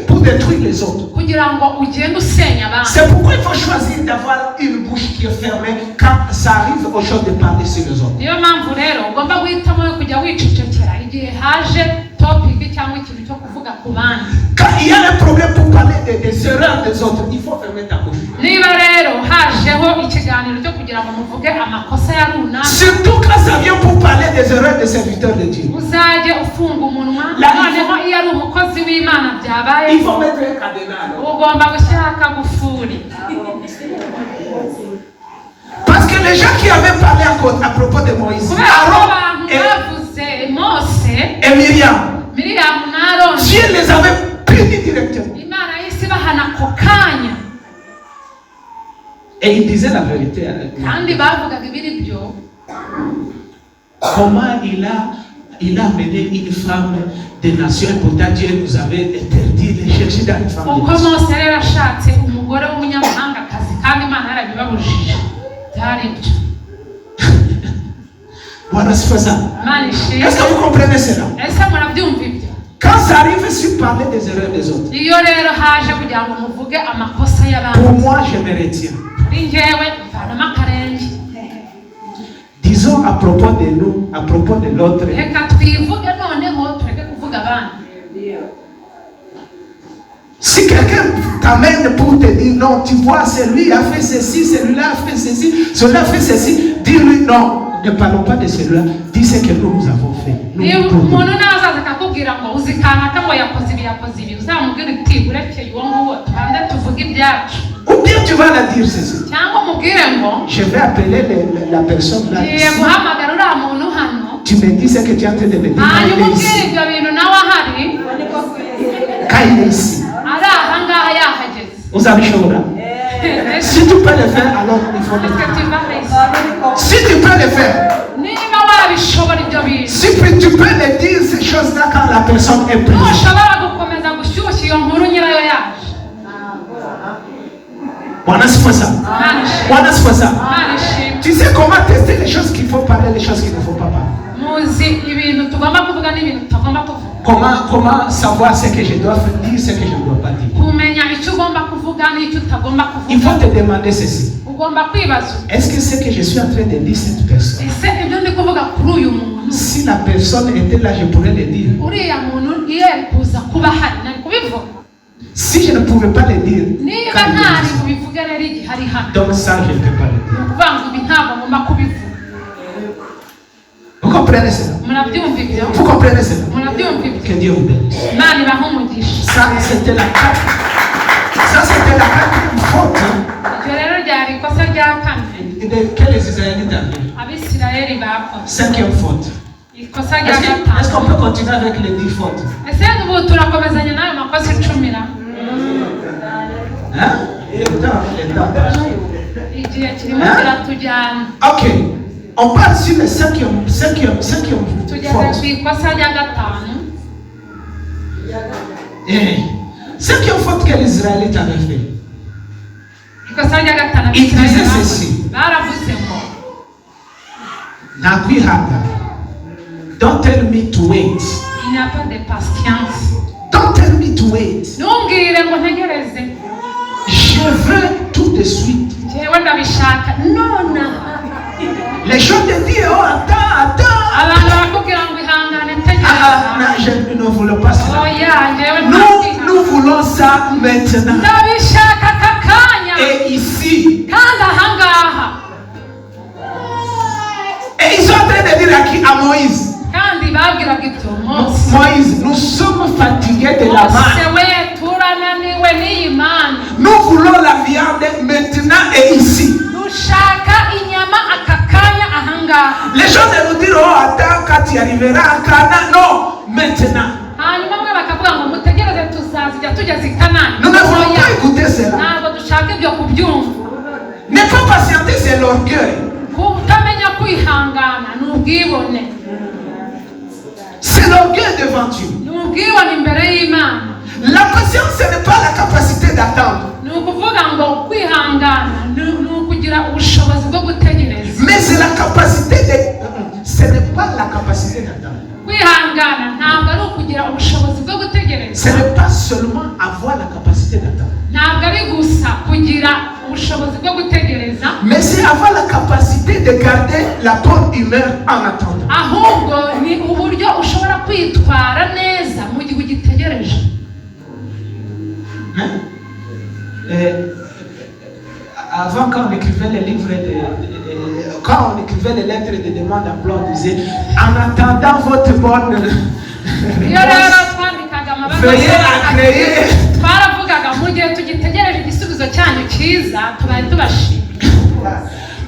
pour détruire les autres. Kugira ngo ugende usenya abandi. C'est pourquoi il faut choisir d'avoir une bouche qui est fermée quand ça arrive aux choses de parler sur les autres. Niyo mpamvu rero ugomba guhitamo yo kujya wicecekera igihe haje topic cyangwa ikintu cyo kuvuga ku bandi. Quand il y a un problème pour parler des erreurs des autres, il faut fermer ta bouche. Niba rero hajeho ikiganiro cyo kugira ngo muvuge amakosa ya runaka, Surtout quand ça vient pour parler des erreurs des serviteurs de Dieu. Uzajye ufunga umunwa. Noneho iyo ari umukozi w'Imana byabaye, Il faut mettre un cadenas alors. Ugomba gushyiraho akagufuri. Parce que les gens qui avaient parlé à propos de Moïse, Kubera ko Aaron abantu bavuze Mose, et Myriam, Miriyamu na Aroni, Dieu les avait punis directement. Imana yahise ibahana ako kanya. Et ils disaient la vérité. Kandi bavugaga ibiri byo. Comment il a amené une femme des nations et pourtant Dieu nous avait interdit de chercher dans une femme des Uko nations. Mose rero ashatse umugore w'umunyamahangakazi kandi Imana yarabibabujije, byari byo. Voilà, c'est pas ça. Imana ishimwe. Est-ce que vous comprenez cela? Ese murabyumva ibyo? Quand ça arrive sur parler des erreurs des autres, Iyo rero haje kugira ngo muvuge amakosa y'abandi, pour moi, je me retiens. Kuri njyewe mvanamo akarenge. Disons à propos de nous, à propos de l'autre. Reka twivuge noneho tureke kuvuga abandi. Si quelqu'un t'amène pour te dire non, tu vois, celui a fait ceci, celui-là a fait ceci, celui-là a fait ceci, dis-lui non, ne parlons pas de celui-là, dis ce que nous, nous avons fait. Nous, Niba pour nous. Umuntu nawe azaza akakubwira ngo uzi kanaka ngo yakoze ibi yakoze ibi, uzamubwire uti urekeye uwo nguwo tubanze tuvuge ibyacu. Ou bien tu vas la dire ceci. Cyangwa umubwire ngo Je vais appeler la personne là ngiye ici. Guhamagara uriya muntu hano, Tu me dis ce que tu es en train de me dire quand il hanyuma est ubwire ici. Ibyo bintu nawe ahari. Quand il est ici. Ari ahangaha yahageze. Vous avez chaud là. Si tu peux le faire, alors il faut le Est-ce que faire. Tu vas réussir? Si tu peux le faire, Niba wabishobora ibyo bintu, si tu peux le dire ces choses-là quand la personne est présente. Ntushobora gukomeza gushyushya iyo nkuru nyirayo yaje. Voilà, c'est pas ça. Imana ishimwe. Voilà, c'est pas ça. Imana ishimwe. Tu sais comment tester les choses qu'il faut parler, les choses qu'il ne faut pas parler. Muzi ibintu tugomba kuvuga n'ibintu tutagomba kuvuga. Comment savoir ce que je dois dire, ce que je ne dois pas dire. Kumenya icyo ugomba kuvuga n'icyo utagomba Il faut kuvuga. Te demander ceci. Ugomba kwibaza uti, Est-ce que ce que je suis en train de dire cette personne, ese ibyo ndi kuvuga kuri uyu muntu, si la personne était là, je pourrais le dire? Uriya muntu iyo yari kuza kuba ahari nari kubivuga? Si je ne pouvais pas le dire, Niba quand il est ntari ici, bubivuge rero igihe ari hano, donc ça, je ne peux pas le ni dire. Ukuvuga ngo ibi ntabwo ngomba kubivuga. Vous comprenez cela? Murabyumva ibyo? Vous comprenez cela? Murabyumva ibyo? Que Dieu vous bénisse. Imana ibahe umugisha. Ça, c'était la quatrième faute Iryo rero ryari ikosa rya kane que les Israélites avaient. Abisirayeli bakoze. Cinquième faute. Ikosa rya Est-ce qu'on gatanu. peut continuer avec les 10 fautes? Ese ubu turakomezanya n'ayo makosa icumi ra? Hein? Le temps, le temps. Igihe kirimo Hein? kiratujyana. Ok. On parle sur le cinquième Tugeze faute. Ku ikosa rya gatanu. Eh. Cinquième faute que les Israélites avaient fait. Ikosa rya gatanu Il disait Abisirayeli bakoze. Ceci. Baravuze ngo Nakwihanga. Don't tell me to wait. Il n'y a pas de patience. Don't tell me to wait. Ntumbwire ngo ntegereze. Je veux tout de suite. Njyewe ndabishaka nonaha. Les gens te disent, oh, attends, attends. Abantu barakubwira ngo ihangane Ah, ah, ntegereza. Non, je ne voulons pas cela. Oya njyewe Nous, ntabwihangana. Nous voulons ça maintenant. Ndabishaka aka kanya. Et ici. Kandi ahangaha. Et ils sont en train de dire à qui? À Moïse. Kandi babwiraga ibyo Mose. Moïse, nous sommes fatigués de la Mose manne. We turananiwe n'iyi mana. Nous voulons la viande maintenant et ici. Dushaka inyama aka kanya ahangaha. Les gens de nous dire, oh, attends, quand tu arriveras à Canaan. Non, maintenant. Hanyuma mwe bakavuga ngo mutegereze tuzazijya tugeze i Kanani. Nous ne voulons Oya, pas écouter cela. Ntabwo dushaka ibyo kubyumva. Ne pas patienter, c'est l'orgueil. Kutamenya kwihangana ni ubwibone. C'est l'orgueil devant Dieu. Ni ubwibone imbere y'Imana. La patience, ce n'est pas la capacité d'attendre, Ni ukuvuga ngo kwihangana ni ukugira ubushobozi bwo gutegereza. Mais c'est la capacité de. Ce n'est pas la capacité d'attendre. Kwihangana ntabwo ari ukugira ubushobozi bwo gutegereza. Ce n'est pas seulement avoir la capacité d'attendre, Ntabwo ari gusa kugira ubushobozi bwo gutegereza, mais c'est avoir la capacité de garder la bonne humeur en attendant. Ahubwo ni uburyo ushobora kwitwara neza mu gihe ugitegereje. Hein? Avant, quand on écrivait les livres, quand on écrivait les lettres de demande d'emploi, on disait: en attendant votre bonne Iyo rero réponse, twandikaga amabaruwa veuillez agréer. Twaravugaga mu gihe tugitegereje igisubizo cyanyu cyiza tubaye tubashimiye.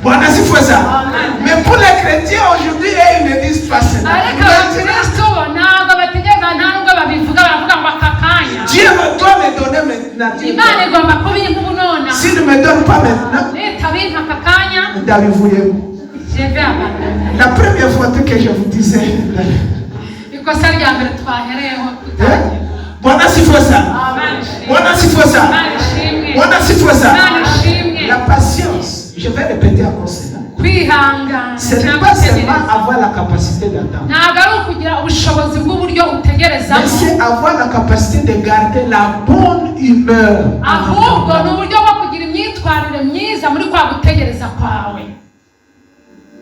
Bwana asifiwe sana. Amen. Mais pour les chrétiens aujourd'hui, ils ne disent pas cela. Ariko Maintenant, abakristo bo ntabwo bategereza nta nubwo babivuga baravuga ngo aka kanya. Dieu doit me donner maintenant. Dieu Imana doit. Igomba kubimpa ubu nonaha. S'il ne me donne pas maintenant, Nitabimpa aka kanya, ndabivuyemo. Je vais abandonner. La première fois que je vous disais, Ikosa rya mbere twahereyeho hein? tutangira. Bwana asifiwe sana. Imana ishimwe. Bwana asifiwe sana. Imana ishimwe. Bwana asifiwe sana. Imana ishimwe. La patience, je vais répéter encore cela. Kwihangana Ce n'est cyangwa pas seulement gutegereza avoir la capacité d'attendre, ntabwo ari ukugira ubushobozi bw'uburyo utegerezamo, mais c'est avoir la capacité de garder la bonne humeur en ahubwo ni attendant. Uburyo bwo kugira imyitwarire myiza muri kwa gutegereza kwawe.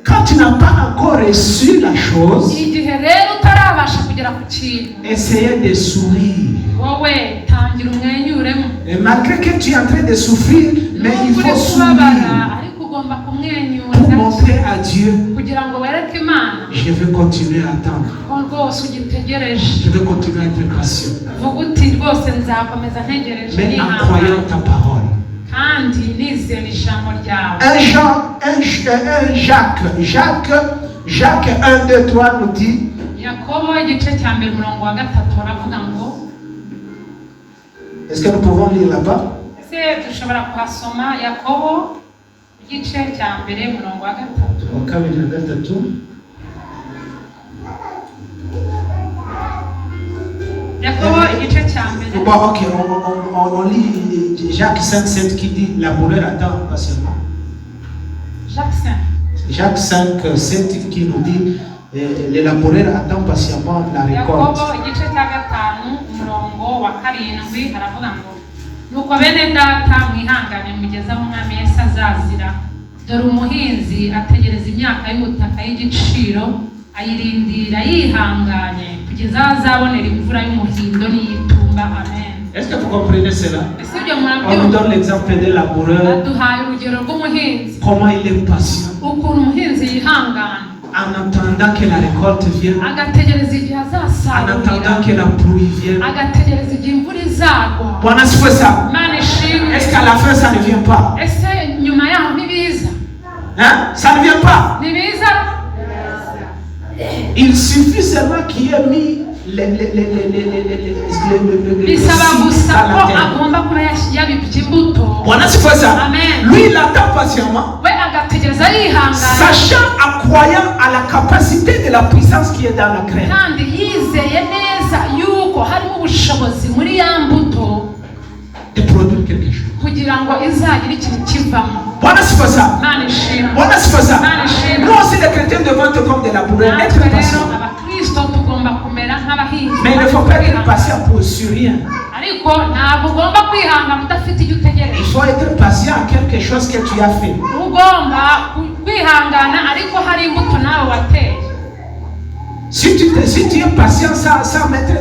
Quand tu n'as pas encore reçu la chose, Igihe rero utarabasha kugera ku kintu, essayez de sourire. Wowe tangira umwenyuremo. Et malgré que tu es en train de souffrir, mais il Nubwo uri faut kubabara sourire ariko ugomba kumwenyura pour montrer à Dieu: kugira ngo wereke Imana je veux continuer à attendre. Ko rwose ugitegereje. Je veux continuer à être patient. Vuga uti rwose nzakomeza ntegereje Mais en croyant nihangana ta parole. Kandi nizera ijambo ryawe. 1 Jean, 1 Jacques, Jacques, Jacques 1, 2, 3 nous dit, Yakobo igice cya mbere umurongo wa gatatu aravuga ngo est-ce que nous pouvons lire là-bas? Ese dushobora kuhasoma Yakobo igice cya mbere umurongo wa gatatu? Wa kabiri na gatatu. Yakobo igice cya mbere. Bon, ok, on lit Jacques 5, 7 qui dit: laboureur attend patiemment. Jacques 5. Jacques 5, 7 qui nous dit: les laboureurs attendent patiemment la récolte. Yakobo igice cya gatanu umurongo wa karindwi aravuga ngo nuko bene data mwihangane mugeze aho umwami Yesu azazira dore umuhinzi ategereza imyaka y'ubutaka y'igiciro ayirindira yihanganye kugeza aho azabonera imvura y'umuhindo n'iy'itumba amen. Est-ce que vous comprenez cela? Ese ibyo On nous murabyumva? donne l'exemple des laboureurs, Baduhaye urugero rw'umuhinzi comment il est patient ukuntu umuhinzi yihangana en attendant que la récolte vienne, agategereza igihe en azasarurira attendant que la pluie vienne. Agategereza igihe imvura izagwa. Bwana asifiwe sana. Imana ishimwe. Est-ce qu'à la fin ça ne vient pas? Ese nyuma yaho ntibiza? Hein? Ça ne vient pas. Ntibiza? Il suffit seulement qu'il ait mis les Bisaba seeds gusa dans ko la terre. Agomba kuba yabibye imbuto. Bwana asifiwe sana. Amen. Lui, il attend patiemment, We agategereza yihangana sachant, en croyant à la capacité de la puissance qui est dans la graine. Kandi yizeye neza yuko harimo ubushobozi muri ya mbuto De produire quelque chose. Kugira ngo izagire ikintu kivamo. Bwana asifiwe sana. Imana ishimwe. Bwana asifiwe sana. Imana ishimwe. Nous aussi, les chrétiens devons être comme des laboureurs, Natwe être rero patients. abakristo tugomba kumera nk'abahinzi. Mais il ne faut pas être patient pour sur rien. Ariko ntabwo ugomba kwihangana udafite icyo utegereje. Il faut être patient à quelque chose que tu as fait. Ugomba kwihangana ariko hari imbuto nawe wateye. Si tu es patient sans mettre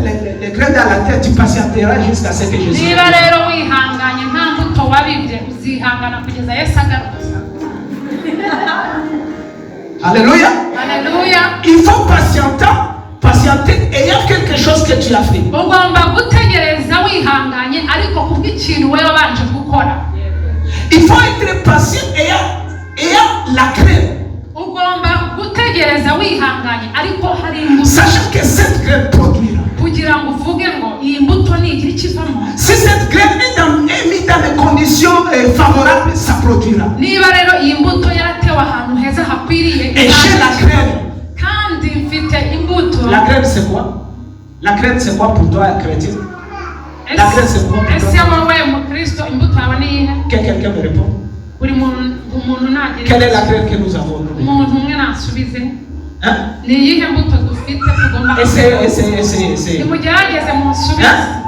les graines dans la terre, tu patienteras jusqu'à ce que Jésus Niba revienne. Rero wihanganye nta mbuto wabibye uzihangana kugeza Yesu agarutse. Alléluia. Haleluya. Il faut patienter, patienter ayant quelque chose que tu as fait. Ugomba gutegereza wihanganye ariko kubw'ikintu wowe wabanje gukora. Il faut être patient ayant la graine. Ugomba gutegereza wihanganye ariko hari imbuto Sachant que cette graine produira. Kugira ngo uvuge ngo iyi mbuto nigira ikivamo. Si cette graine est mise dans des conditions favorables, ça produira. Niba rero iyi mbuto yaratewe ahantu heza hakwiriye Et j'ai la graine. Kandi mfite imbuto. La graine, c'est quoi? La graine, c'est quoi pour toi, chrétien? La graine, c'est quoi pour Ese toi? Wowe mukristo imbuto yawe ni iyihe? Que quelqu'un me répond. Buri muntu umuntu nagira Quelle est la graine que nous avons, nous? Umuntu umwe nasubize. Hein? Ni iyihe mbuto dufite tugomba Essayez, essayez, essayez, essayez. Nimugerageze musubize. Hein?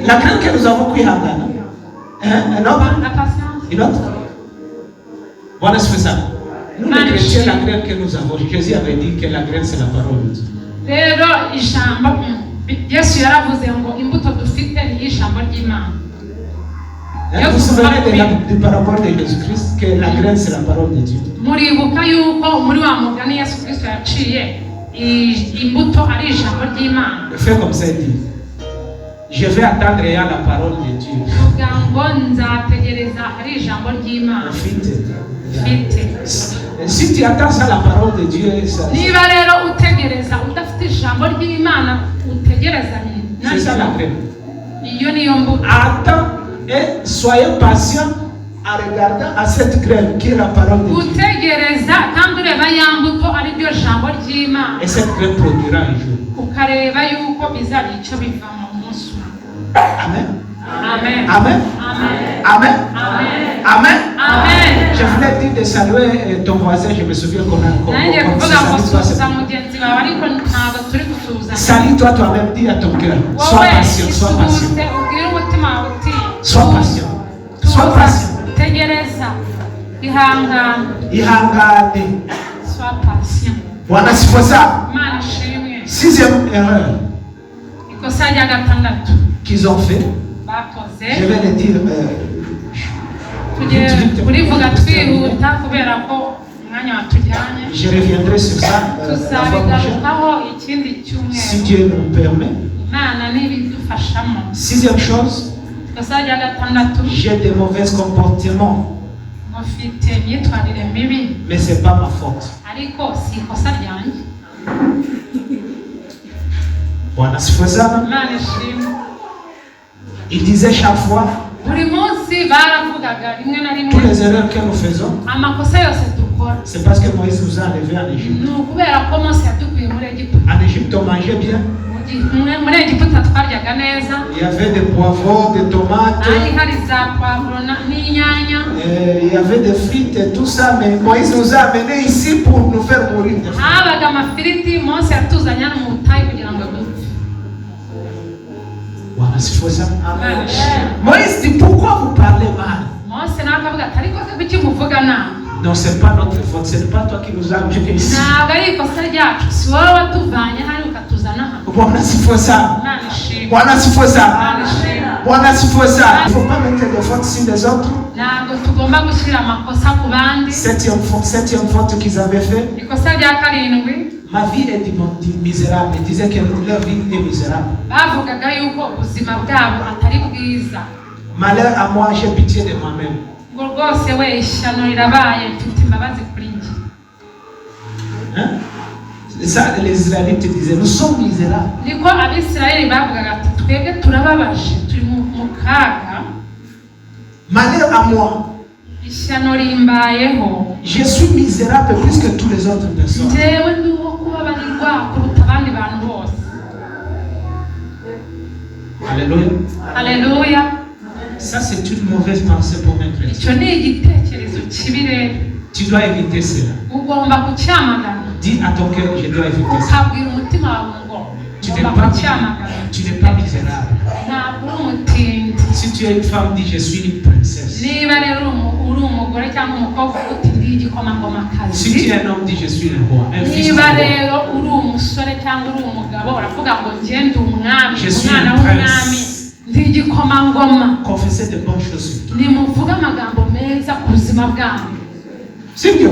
La graine que nous avons, kwihangana. Hein? Un autre? La patience. Une autre? Voilà ce que ça. Nous, les chrétiens, la graine que nous avons, Jésus avait dit que la graine, c'est la parole de Dieu. Rero ijambo yesu yaravuze ngo imbuto dufite ni ijambo ry'imana. Hein? Vous vous souvenez du parabole de Jésus-Christ, que la graine, c'est la parole de Dieu. Muribuka yuko muri wa mugani yesu kirisito yaciye imbuto ari ijambo ry'imana. Fais comme ça, il dit: Je vais attendre ayant la parole de Dieu. Vuga ngo nzategereza hari ijambo ry'imana. Mfite. Mfite. Si tu attends ça, la parole de Dieu, ça, niba rero utegereza udafite ijambo ry'imana utegereza c'est ça la graine. Iyo niyo mbuto. Attends et soyez patient en regardant à cette graine qui est la parole de Dieu. Gutegereza kandi ureba ya mbuto ari ryo jambo ry'imana. Et cette graine produira un jour. Ukareba yuko bizagira icyo bivamo umunsi umwe. Amen. Amen. Amen. Amen. Amen. Amen. Amen. Amen. Je voulais dire de saluer ton voisin. Je me souviens qu'on a encore. Nanjye kuvuga ngo suhuza mugenzi wawe ariko ntabwo turi gusuhuzanya. Salue-toi toi-même, dis à ton cœur: Sois wowe patient, sois patient. isuhuze ubwire umutima wawe uti Sois patient. Sois patient. Tegereza ihangane. Ihangane. Sois patient. Bwana asifiwe sana. Imana ishimwe. Sixième erreur ikosa rya gatandatu qu'ils ont fait, bakoze je vais le dire tugiye vite, vite. Kurivuga twihuta kubera ko umwanya watujyanye. Je reviendrai sur ça la fois prochaine, tuzabigarukaho ikindi si cyumweru Dieu nous permet. Imana nibidufashamo. Sixième chose, ikosa rya gatandatu j'ai des mauvais comportements, mufite imyitwarire mibi mais ce n'est pas ma faute. Ariko si ikosa ryanjye. Bwana asifiwe sana. Imana ishimwe. Il disait chaque fois, buri munsi baravugaga rimwe na rimwe toutes les erreurs que nous faisons, amakosa yose dukora c'est parce que Moïse nous a enlevés en Égypte. Ni ukubera ko mose yadukuye muri egiputa. En Égypte, on mangeait bien. Mu gihe- muri egiputa twaryaga neza. Il y avait des poivrons, des tomates, hari hari za puwavuro n'inyanya. Il y avait des frites et tout ça, mais Moïse nous a amenés ici pour nous faire mourir de faim. Habaga amafiriti mose yatuzanye hano mu butayu kugira ngo dupfe. Voilà, c'est faux ça. Imana ishimwe. Moïse dit: Pourquoi vous parlez mal? Mose nawe akavuga ati ariko se kuki muvuga nabi? Non, ce n'est pas notre faute, ce n'est pas toi qui nous as amenés ici. Ntabwo ari ikosa ryacu si wowe watuvanye hano ukatuzana hano. Voilà, c'est faux ça. Imana ishimwe. Voilà, c'est faux ça. Imana ishimwe. Voilà, c'est faux ça. Il ne faut pas mettre des fautes sur les autres. Ntabwo tugomba gushyira amakosa ku bandi. Septième faute qu'ils avaient fait. Ikosa rya karindwi Ma vie est misérable. Ils disaient que leur vie est misérable. Bavugaga yuko ubuzima bwabo atari bwiza. Malheur à moi, j'ai pitié de moi-même. Ngo rwose we ishyano rirabaye mfite imbabazi kuri njye. Hein? Ça, les Israélites disaient: Nous sommes misérables. Niko abisirayeli bavugaga ati twebwe turababaje turi mu kaga. Malheur à moi, ishyano rimbayeho je suis misérable plus que toutes les autres personnes. Njyewe ndi uwo kubabarirwa kuruta abandi bantu bose. Alléluia. Haleluya. Ça, c'est une mauvaise pensée pour un chrétien. Icyo ni igitekerezo kibi rero. Tu dois éviter cela. Ugomba kucyamagana. Dis à ton cœur: Je dois éviter ça. Ukabwira umutima wawe ngo Tu n'es ngomba pas, kucyamagana. Tu n'es pas misérable. Ntabwo uri umutindi. Si tu es une femme, dis: Je suis une princesse. Niba rero uri umugore cyangwa umukobwa uti ndi igikomangomakazi. Si tu es un homme, dis: Je suis un roi. Un fils du niba roi. Rero uri umusore cyangwa uri umugabo uravuga ngo njye ndi umwami Je suis umwana un w'umwami prince. Ndi igikomangoma. Confessez de bonnes choses sur toi. Nimuvuge amagambo meza ku buzima bwanyu. Sibyo?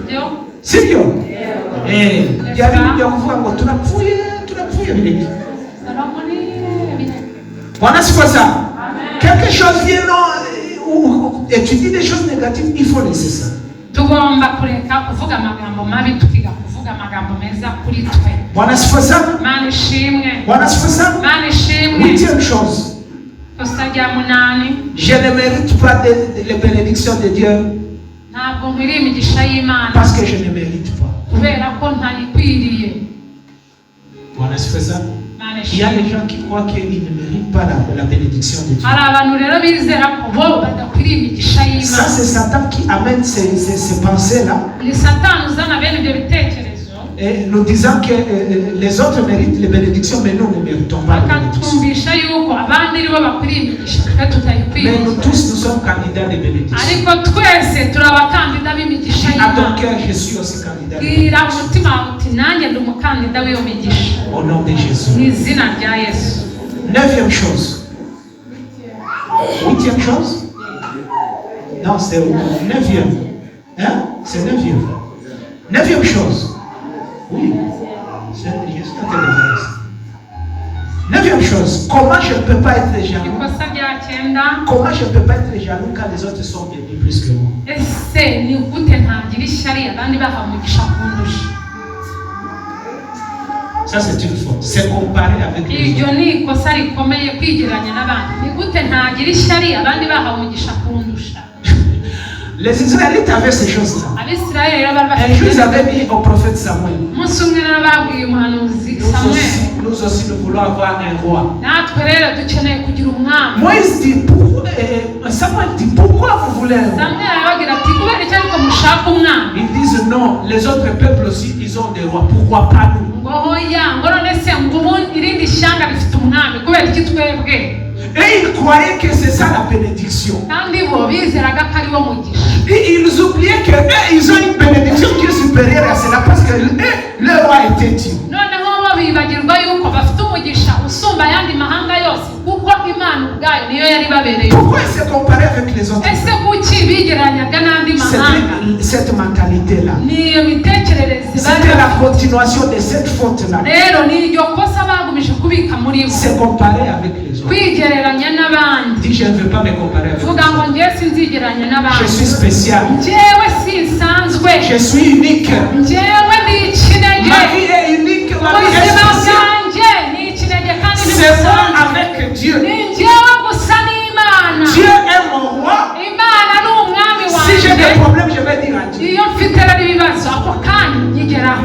Sibyo? Sibyo? Eh, byari bijya kuvuga ngo turapfuye turapfuye bireke. Salomoni bireke. Bwana asifiwe sana. Quelque chose vient non, et tu dis des choses négatives, il faut laisser ça. Tugomba kureka kuvuga amagambo mabi tukiga kuvuga amagambo meza kuri twe. Bwana asifiwe sana. Mana ishimwe. Bwana asifiwe sana. Mana ishimwe. Huitième chose, ikosa rya munani je ne mérite pas les bénédictions de Dieu ntabwo nkwiriye imigisha y'imana parce que je ne mérite pas. Kubera ko ntayikwiriye. Bwana asifiwe sana. Mana Imana Il y a ishimwe. des gens qui croient qu'ils ne méritent pas la bénédiction de Dieu. Hari abantu rero bizera ko bo badakwiriye imigisha Ça, y'Imana. c'est Satan qui amène ces pensées-là Ni Satani uzana bene ibyo bitekerezo et nous disant que les autres méritent les bénédictions, mais nous ne méritons pas les bénédictions. Akatwumvisha yuko abandi aribo bakwiriye imigisha twe tutayikwiye. Mais nous tous, nous sommes candidats des bénédictions. Ariko twese turi abakandida b'imigisha À ton y'Imana. cœur, je suis aussi candidat de Bwira bénédiction. umutima wawe uti nanjye ndi umukandida w'iyo migisha. Au nom de Jésus. Mu izina rya Yesu. Neuvième chose. Huitième chose? Non, c'est neuvième. Hein? C'est neuvième. Neuvième chose. Oui. Je suis en train de voir ça. Neuvième chose. Comment je ne peux pas être jaloux? Ikosa rya cyenda. Comment je ne peux pas être jaloux quand les autres sont bénis plus que moi? Ese ni gute ntagira ishyari abandi bahawe umugisha kundusha? Ça, c'est une faute. C'est comparer avec les Iryo autres. Ni ikosa rikomeye kwigereranya n'abandi. Ni gute ntagira ishyari abandi bahawe umugisha kundusha? Les Israélites avaient ces choses-là. Abisirayeli rero bari Un jour, ils bafite avaient dit au prophète Samuel, umunsi umwe rero babwiye umuhanuzi nous Samweli aussi, nous aussi, nous voulons avoir un roi. Natwe rero dukeneye kugira umwami. Moïse dit, pourquoi, Samuel dit, pourquoi vous voulez un roi? Samweli arababwira ati kubera iki ariko mushaka umwami? Ils disent non, les autres peuples aussi, ils ont des rois. Pourquoi pas nous? Ngo hoya ngo none se ngo ubundi irindi shyanga rifite umwami kubera iki twebwe? Et ils croyaient que c'est ça la bénédiction. Kandi bo bizeraga ko ari wo mugisha. Et ils oubliaient que eux, ils ont une bénédiction qui est supérieure à cela parce que eux, leur roi était Dieu. Noneho bo bibagirwa yuko bafite umugisha usumba ayandi mahanga yose kuko Imana ubwayo niyo yari ibabereye. Pourquoi ils se comparaient avec les autres? Ese kuki bigereranyaga n'andi mahanga? C'était cette mentalité-là. Ni iyo mitekerereze bari C'était la bafite. Continuation de cette faute-là. Rero ni iryo kosa bagumije kubika muri bo. Se comparer avec les autres. Kwigereranya n'abandi. Dis, je ne veux pas me comparer avec les Vuga ngo autres. njye sinzigereranya Je n'abandi. Suis spécial. Njyewe sinsanzwe. Je suis unique. Njyewe ni ikinege. Ma vie est unique. Ma vie est Ubuzima spéciale. bwanjye ni ikinege kandi C'est moi ntibusanzwe. Avec Dieu. Ni njyewe gusa n'Imana. Dieu est mon roi. Imana ni umwami Si j'ai wanjye. Des problèmes, je vais dire à Dieu. Iyo mfite rero ibibazo ako kanya nkigeraho.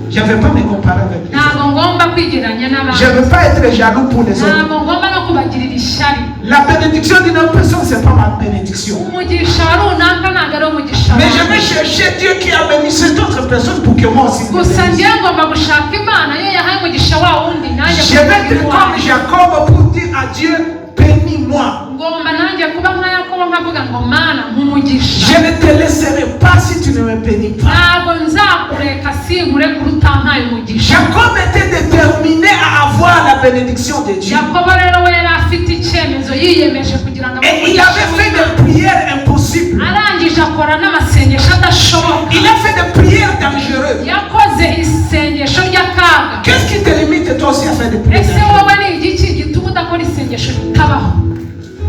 Je ne vais pas me comparer avec les autres. Ntabwo ngomba kwigereranya Je n'abandi. ne veux pas être jaloux pour les autres. Ntabwo ngomba no kubagirira ishyari. La bénédiction d'une autre personne, ce n'est pas ma bénédiction. Umugisha wa runaka ntabwo ari umugisha Mais je wanjye. Vais chercher Dieu qui a béni cette autre personne pour que moi aussi me Gusa bénisse. njyewe ngomba gushaka Imana iyo yahaye umugisha wa wundi nanjye Je vais kugira être comme uwanjye. Jacob pour dire à Dieu, bénis-moi. Ngomba nanjye kuba nka Yakobo nkavuga ngo Mana nk'umugisha. Je ne te laisserai pas si tu ne me bénis pas. Ntabwo nzakureka sinkurekura utampaye umugisha. Jacob était déterminé à avoir la bénédiction de Dieu. Yakobo rero we yari afite icyemezo yiyemeje kugira ngo Et il avait fait des prières impossibles. Arangije akora n'amasengesho adashoboka. Il a fait des prières dangereuses. Yakoze isengesho ry'akaga. Qu'est-ce qui te limite toi aussi à faire des prières Ese dangereuses? Wowe ni igiki gituma udakora isengesho ritabaho?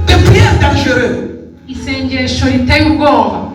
Des prières dangereuses. Isengesho riteye ubwoba.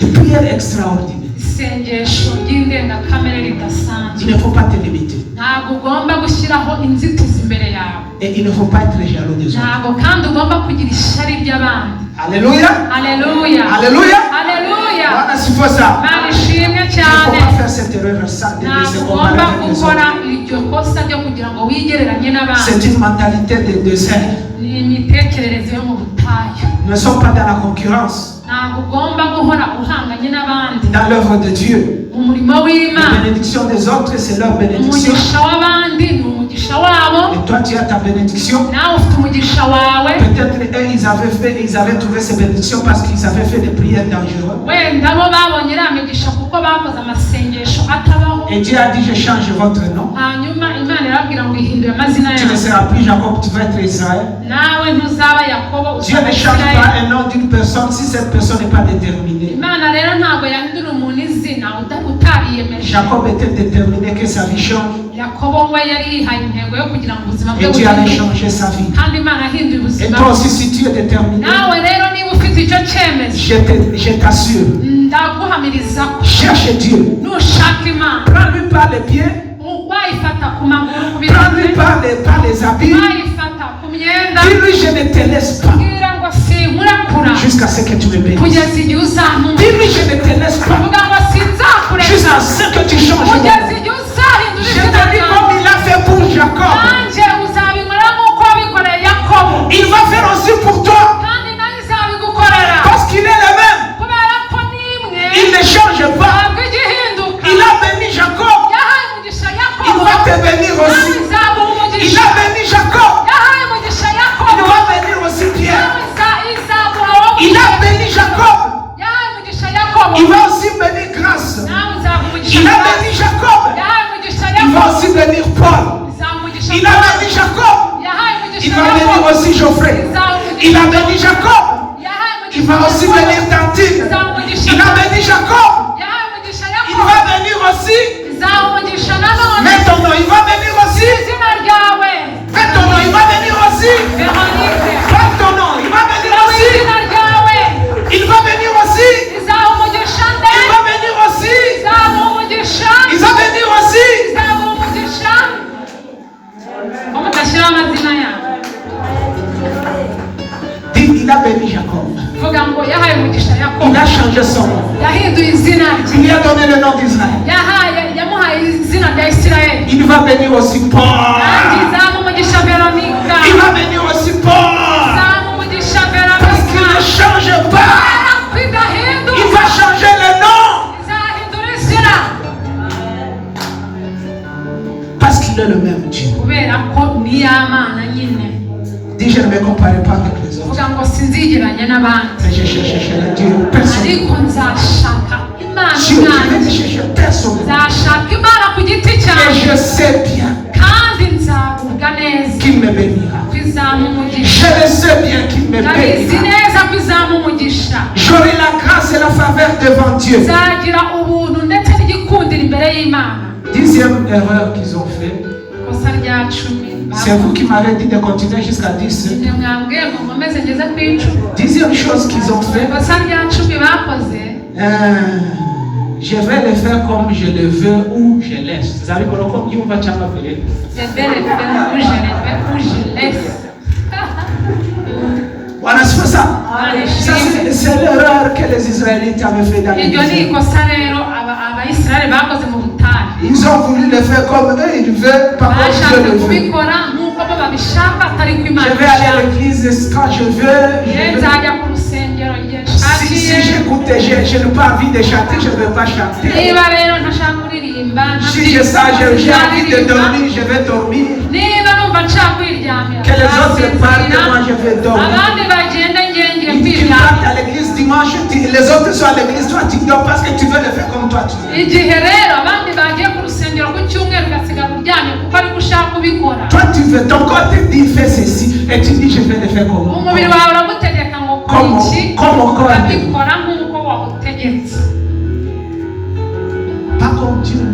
Des prières extraordinaires. Isengesho ry'indengakamere ridasanzwe. Il ne faut pas te limiter. Ntabwo ugomba gushyiraho inzitizi imbere yawe. Et il ne faut pas être jaloux des autres. Ntabwo kandi ugomba kugira ishyari ry'abandi. Alléluia. Haleluya. Alléluia. Haleluya. Voilà, s'il faut ça. Imana ishimwe Il ne faut cyane. Pas faire cette erreur ça, de se Ntabwo comparer ugomba avec les gukora autres. Iryo kosa ryo kugira ngo wigereranye n'abandi. C'est une mentalité de désert. Ni imitekerereze yo mu butayu. Nous ne sommes pas dans la concurrence, Ntabwo ugomba guhora uhanganye n'abandi dans l'œuvre de Dieu. Mu murimo La w'Imana. Bénédiction des autres, c'est leur bénédiction. Umugisha w'abandi ni umugisha wabo. Et toi, tu as ta bénédiction. Nawe ufite umugisha wawe. Peut-être eux, ils avaient trouvé ces bénédictions parce qu'ils avaient fait des prières dangereuses. Wenda bo babonye iriya migisha kuko bakoze amasengesho atabaho. Et Dieu a dit, je change votre nom. Hanyuma Imana irababwira ngo ihinduye amazina Tu ne yawe. Seras plus Jacob, tu vas être Israël. Nawe ntuzaba Yakobo Dieu uzaba ne change Isirayeli. Pas un nom d'une personne si cette personne n'est pas déterminée. Imana rero ntabwo yahindura umuntu izina uta- utariyemeje. Jacob était déterminé que sa vie change. Yakobo we yari yihaye intego yo kugira ngo ubuzima bwe Et Dieu allait buhinduke. Changer sa vie. Kandi Imana yahinduye Et ubuzima toi bwe. aussi, si tu es déterminé, Nawe rero niba ufite icyo cyemezo je t'assure, ndaguhamiriza ko cherche Dieu. Nushaka Imana Prends-lui par les pieds, wayifata ku maguru ku prends-lui birenge par les habits. Wayifata ku myenda. Dis-lui, je ne te laisse pas Bwira ngo sinkurekura jusqu'à ce que tu me bénisses. Kugeza igihe uzampuma. Dis-lui, je ne te laisse pas Vuga ngo sinzakureka jusqu'à ce que tu changes mon kugeza nom. Igihe uzahindura aussi Geoffrey. Il a béni Jacob. Yahaye Il va aussi umugisha bénir Tantine. Izaha umugisha Il a béni Jacob. Yahaye umugisha Il Yakobo. va bénir aussi. Izaha umugisha nanone Mets ton nom. Il va bénir aussi. izina ryawe. Mets ton nom. Il va bénir aussi. Veronique. Prends ton nom. Il va bénir Shyiraho aussi. izina ryawe. Il va bénir aussi. Izaha umugisha nde? Il va bénir aussi. Izaha umugisha. Il va bénir aussi. Izaha umugisha. Ko mudashyiraho amazina yabo? Dis, il a béni Jacob. Vuga ngo yahaye umugisha Yakobo. Il a changé son nom. Yahinduye izina rye. Il lui a donné le nom d'Israël. Yahaye yamuhaye izina rya Isirayeli. Il va bénir aussi Kandi Paul. izaha umugisha Veronica. Il va bénir aussi Paul. Izaha umugisha Parce qu'il Veronica. ne change pas. Kubera ko idahinduka. Il va changer le nom. Izahindura izina. Parce qu'il est le même Dieu. Kubera ko ni ya Mana nyine. Dis, je ne me compare pas avec les autres. Vuga ngo sinzigeranya n'abandi. Mais je cherche Dieu personne. Ariko nzashaka Imana Je vais ubwanjye. te chercher personne. Nzashaka Imana ku giti Et cyanjye. je sais bien Kandi nzagubwa neza qu'il me bénira. ko izampa umugisha. Je le sais bien qu'il me Ndabizi bénira. neza ko izampa umugisha. J'aurai la grâce et la faveur devant Dieu. Nzagira ubuntu ndetse n'igikundiro imbere y'Imana. Dixième erreur qu'ils ont fait. Ikosa rya 10. C'est vous qui m'avez dit de continuer jusqu'à 10. Ibyo mwambwiye ngo nkomeze ngeze ku 10. Dixième chose qu'ils ont fait. Ikosa rya 10 bakoze. Je vais le faire comme je le veux ou je laisse. Vous avez compris comme va m'appeler. Je vais le faire ou je le fais ou je laisse. Voilà, c'est ça. Ça, c'est l'erreur que les Israélites avaient fait dans le Iryo ni désert. ikosa rero Abayisiraheli bakoze mu butayu. Ils ont voulu le faire comme eux, ils veulent, pas comme Dieu Bashatse le veut. kubikora nk'uko bo babishaka atari ko Imana Je vais aller à ibishaka. l'église quand je veux. Je Njye veux. nzajya ku rusengero igihe Si nshakiye. j'écoute, je n'ai pas envie de chanter, je ne veux pas chanter. Niba rero ntashaka kuririmba, Si je sens, j'ai envie de dormir, je vais dormir. Niba numva nshaka kwiryamira, Que les autres partent, nzasinzira. moi je vais dormir. Abandi bagende njye ngiye Tu kwiryamira. partes à l'église dimanche, les autres sont à l'église, toi tu dors parce que tu veux le faire comme toi tu veux. Igihe rero abandi bagiye ku rusengero ku cyumweru ugasigara uryamye kuko ariko ushaka kubikora. Toi tu veux, ton corps te dit fais ceci et tu dis je vais le faire comment. Umubiri wawe uragutegeka ngo kora iki, Comme corps. ukabikora nk'uko wawutegetse. Pas comme Dieu.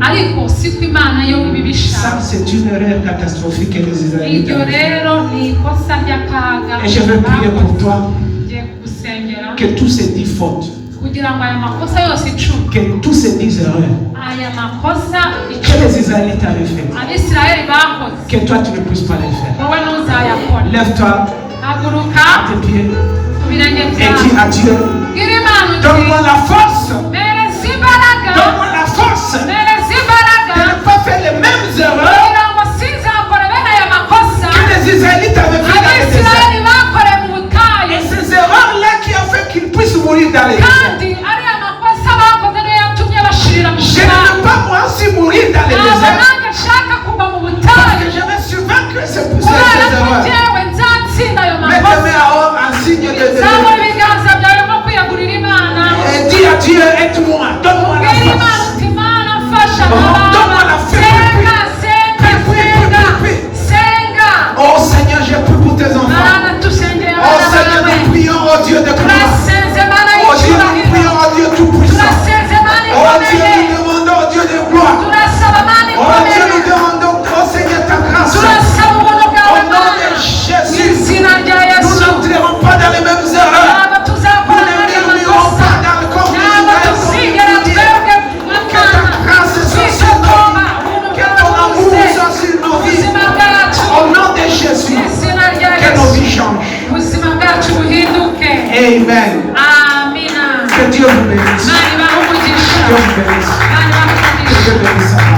Ariko si ko Imana yo Ça ibibishaka. c'est une erreur catastrophique que les Israélites Iryo avaient fait. rero ni ikosa ry'akaga. Et je vais prier pour toi Ngiye kugusengera que tous ces 10 fautes, kugira ngo aya makosa yose 10, que tous ces 10 erreurs aya makosa que 10 les Israélites avaient fait, Abisirayeli bakoze, que toi tu ne puisses pas les faire. wowe ntuzayakore. Lève-toi Haguruka à tes pieds ku birenge et byawe. dis à Dieu, Bwira Imana uti donne-moi la force, mpereza imbaraga, donne-moi la force mpereza imbaraga de ne pas faire les mêmes erreurs kugira ngo sinzakore bene aya makosa que les Israélites avaient fait dans le désert. Abisirayeli bakoreye mu butayu. Et ces erreurs-là qui ont fait qu'ils puissent mourir dans le désert. Kandi ariya makosa bakoze niyo yatumye bashirira mu Je ne butayu. veux pas moi aussi mourir dans le Ntabwo désert. nanjye nshaka kuva mu Parce butayu. que je vais survaincre ces Kubera ko erreurs. njyewe nzatsinda ayo Mets tes makosa. mains en haut en signe de Zamura ibiganza byawe nko kwiyegurira Imana. Et dis à Dieu, aide-moi, donne-moi la Bwira Imana force. uti Imana mfasha Donne-moi la ntabara. foi. Senga, senga, Prie, prie, senga, prie, prie. senga. Oh Seigneur, je prie pour tes enfants. Mana tusengeye Oh abana Seigneur, bawe. nous prions, oh Dieu de gloire. Turasenze Mana Oh Dieu, nous y'icyubahiro. prions, oh Dieu tout-puissant. Turasenze Mana Oh Dieu, ikomeye. nous demandons, oh Dieu de gloire. Turasaba Mana Oh Dieu, nous ikomeye. demandons, oh Seigneur, ta grâce. Turasaba ubuntu Au bwawe nom Mana. de Mu Jésus, izina rya nous Yesu. n'entrerons pas dans les mêmes erreurs. Ntabwo Nous tuzakora ne aya murmurons makosa. pas dans le corps de Ntabwo tuzigera twebwe Que ta Mana grâce soit sur nos twitotomba. vies. Ubuntu Que ton bwawe amour buze soit sur nos vies. ubuzima bwacu. Au nom de Jésus, Mu izina rya que nos Yesu. vies changent. Ubuzima bwacu buhinduke. Amen. Amina. Que Dieu vous bénisse. Imana ibahe umugisha. Que Dieu vous bénisse. Imana ibahe Que Dieu umugisha. bénisse.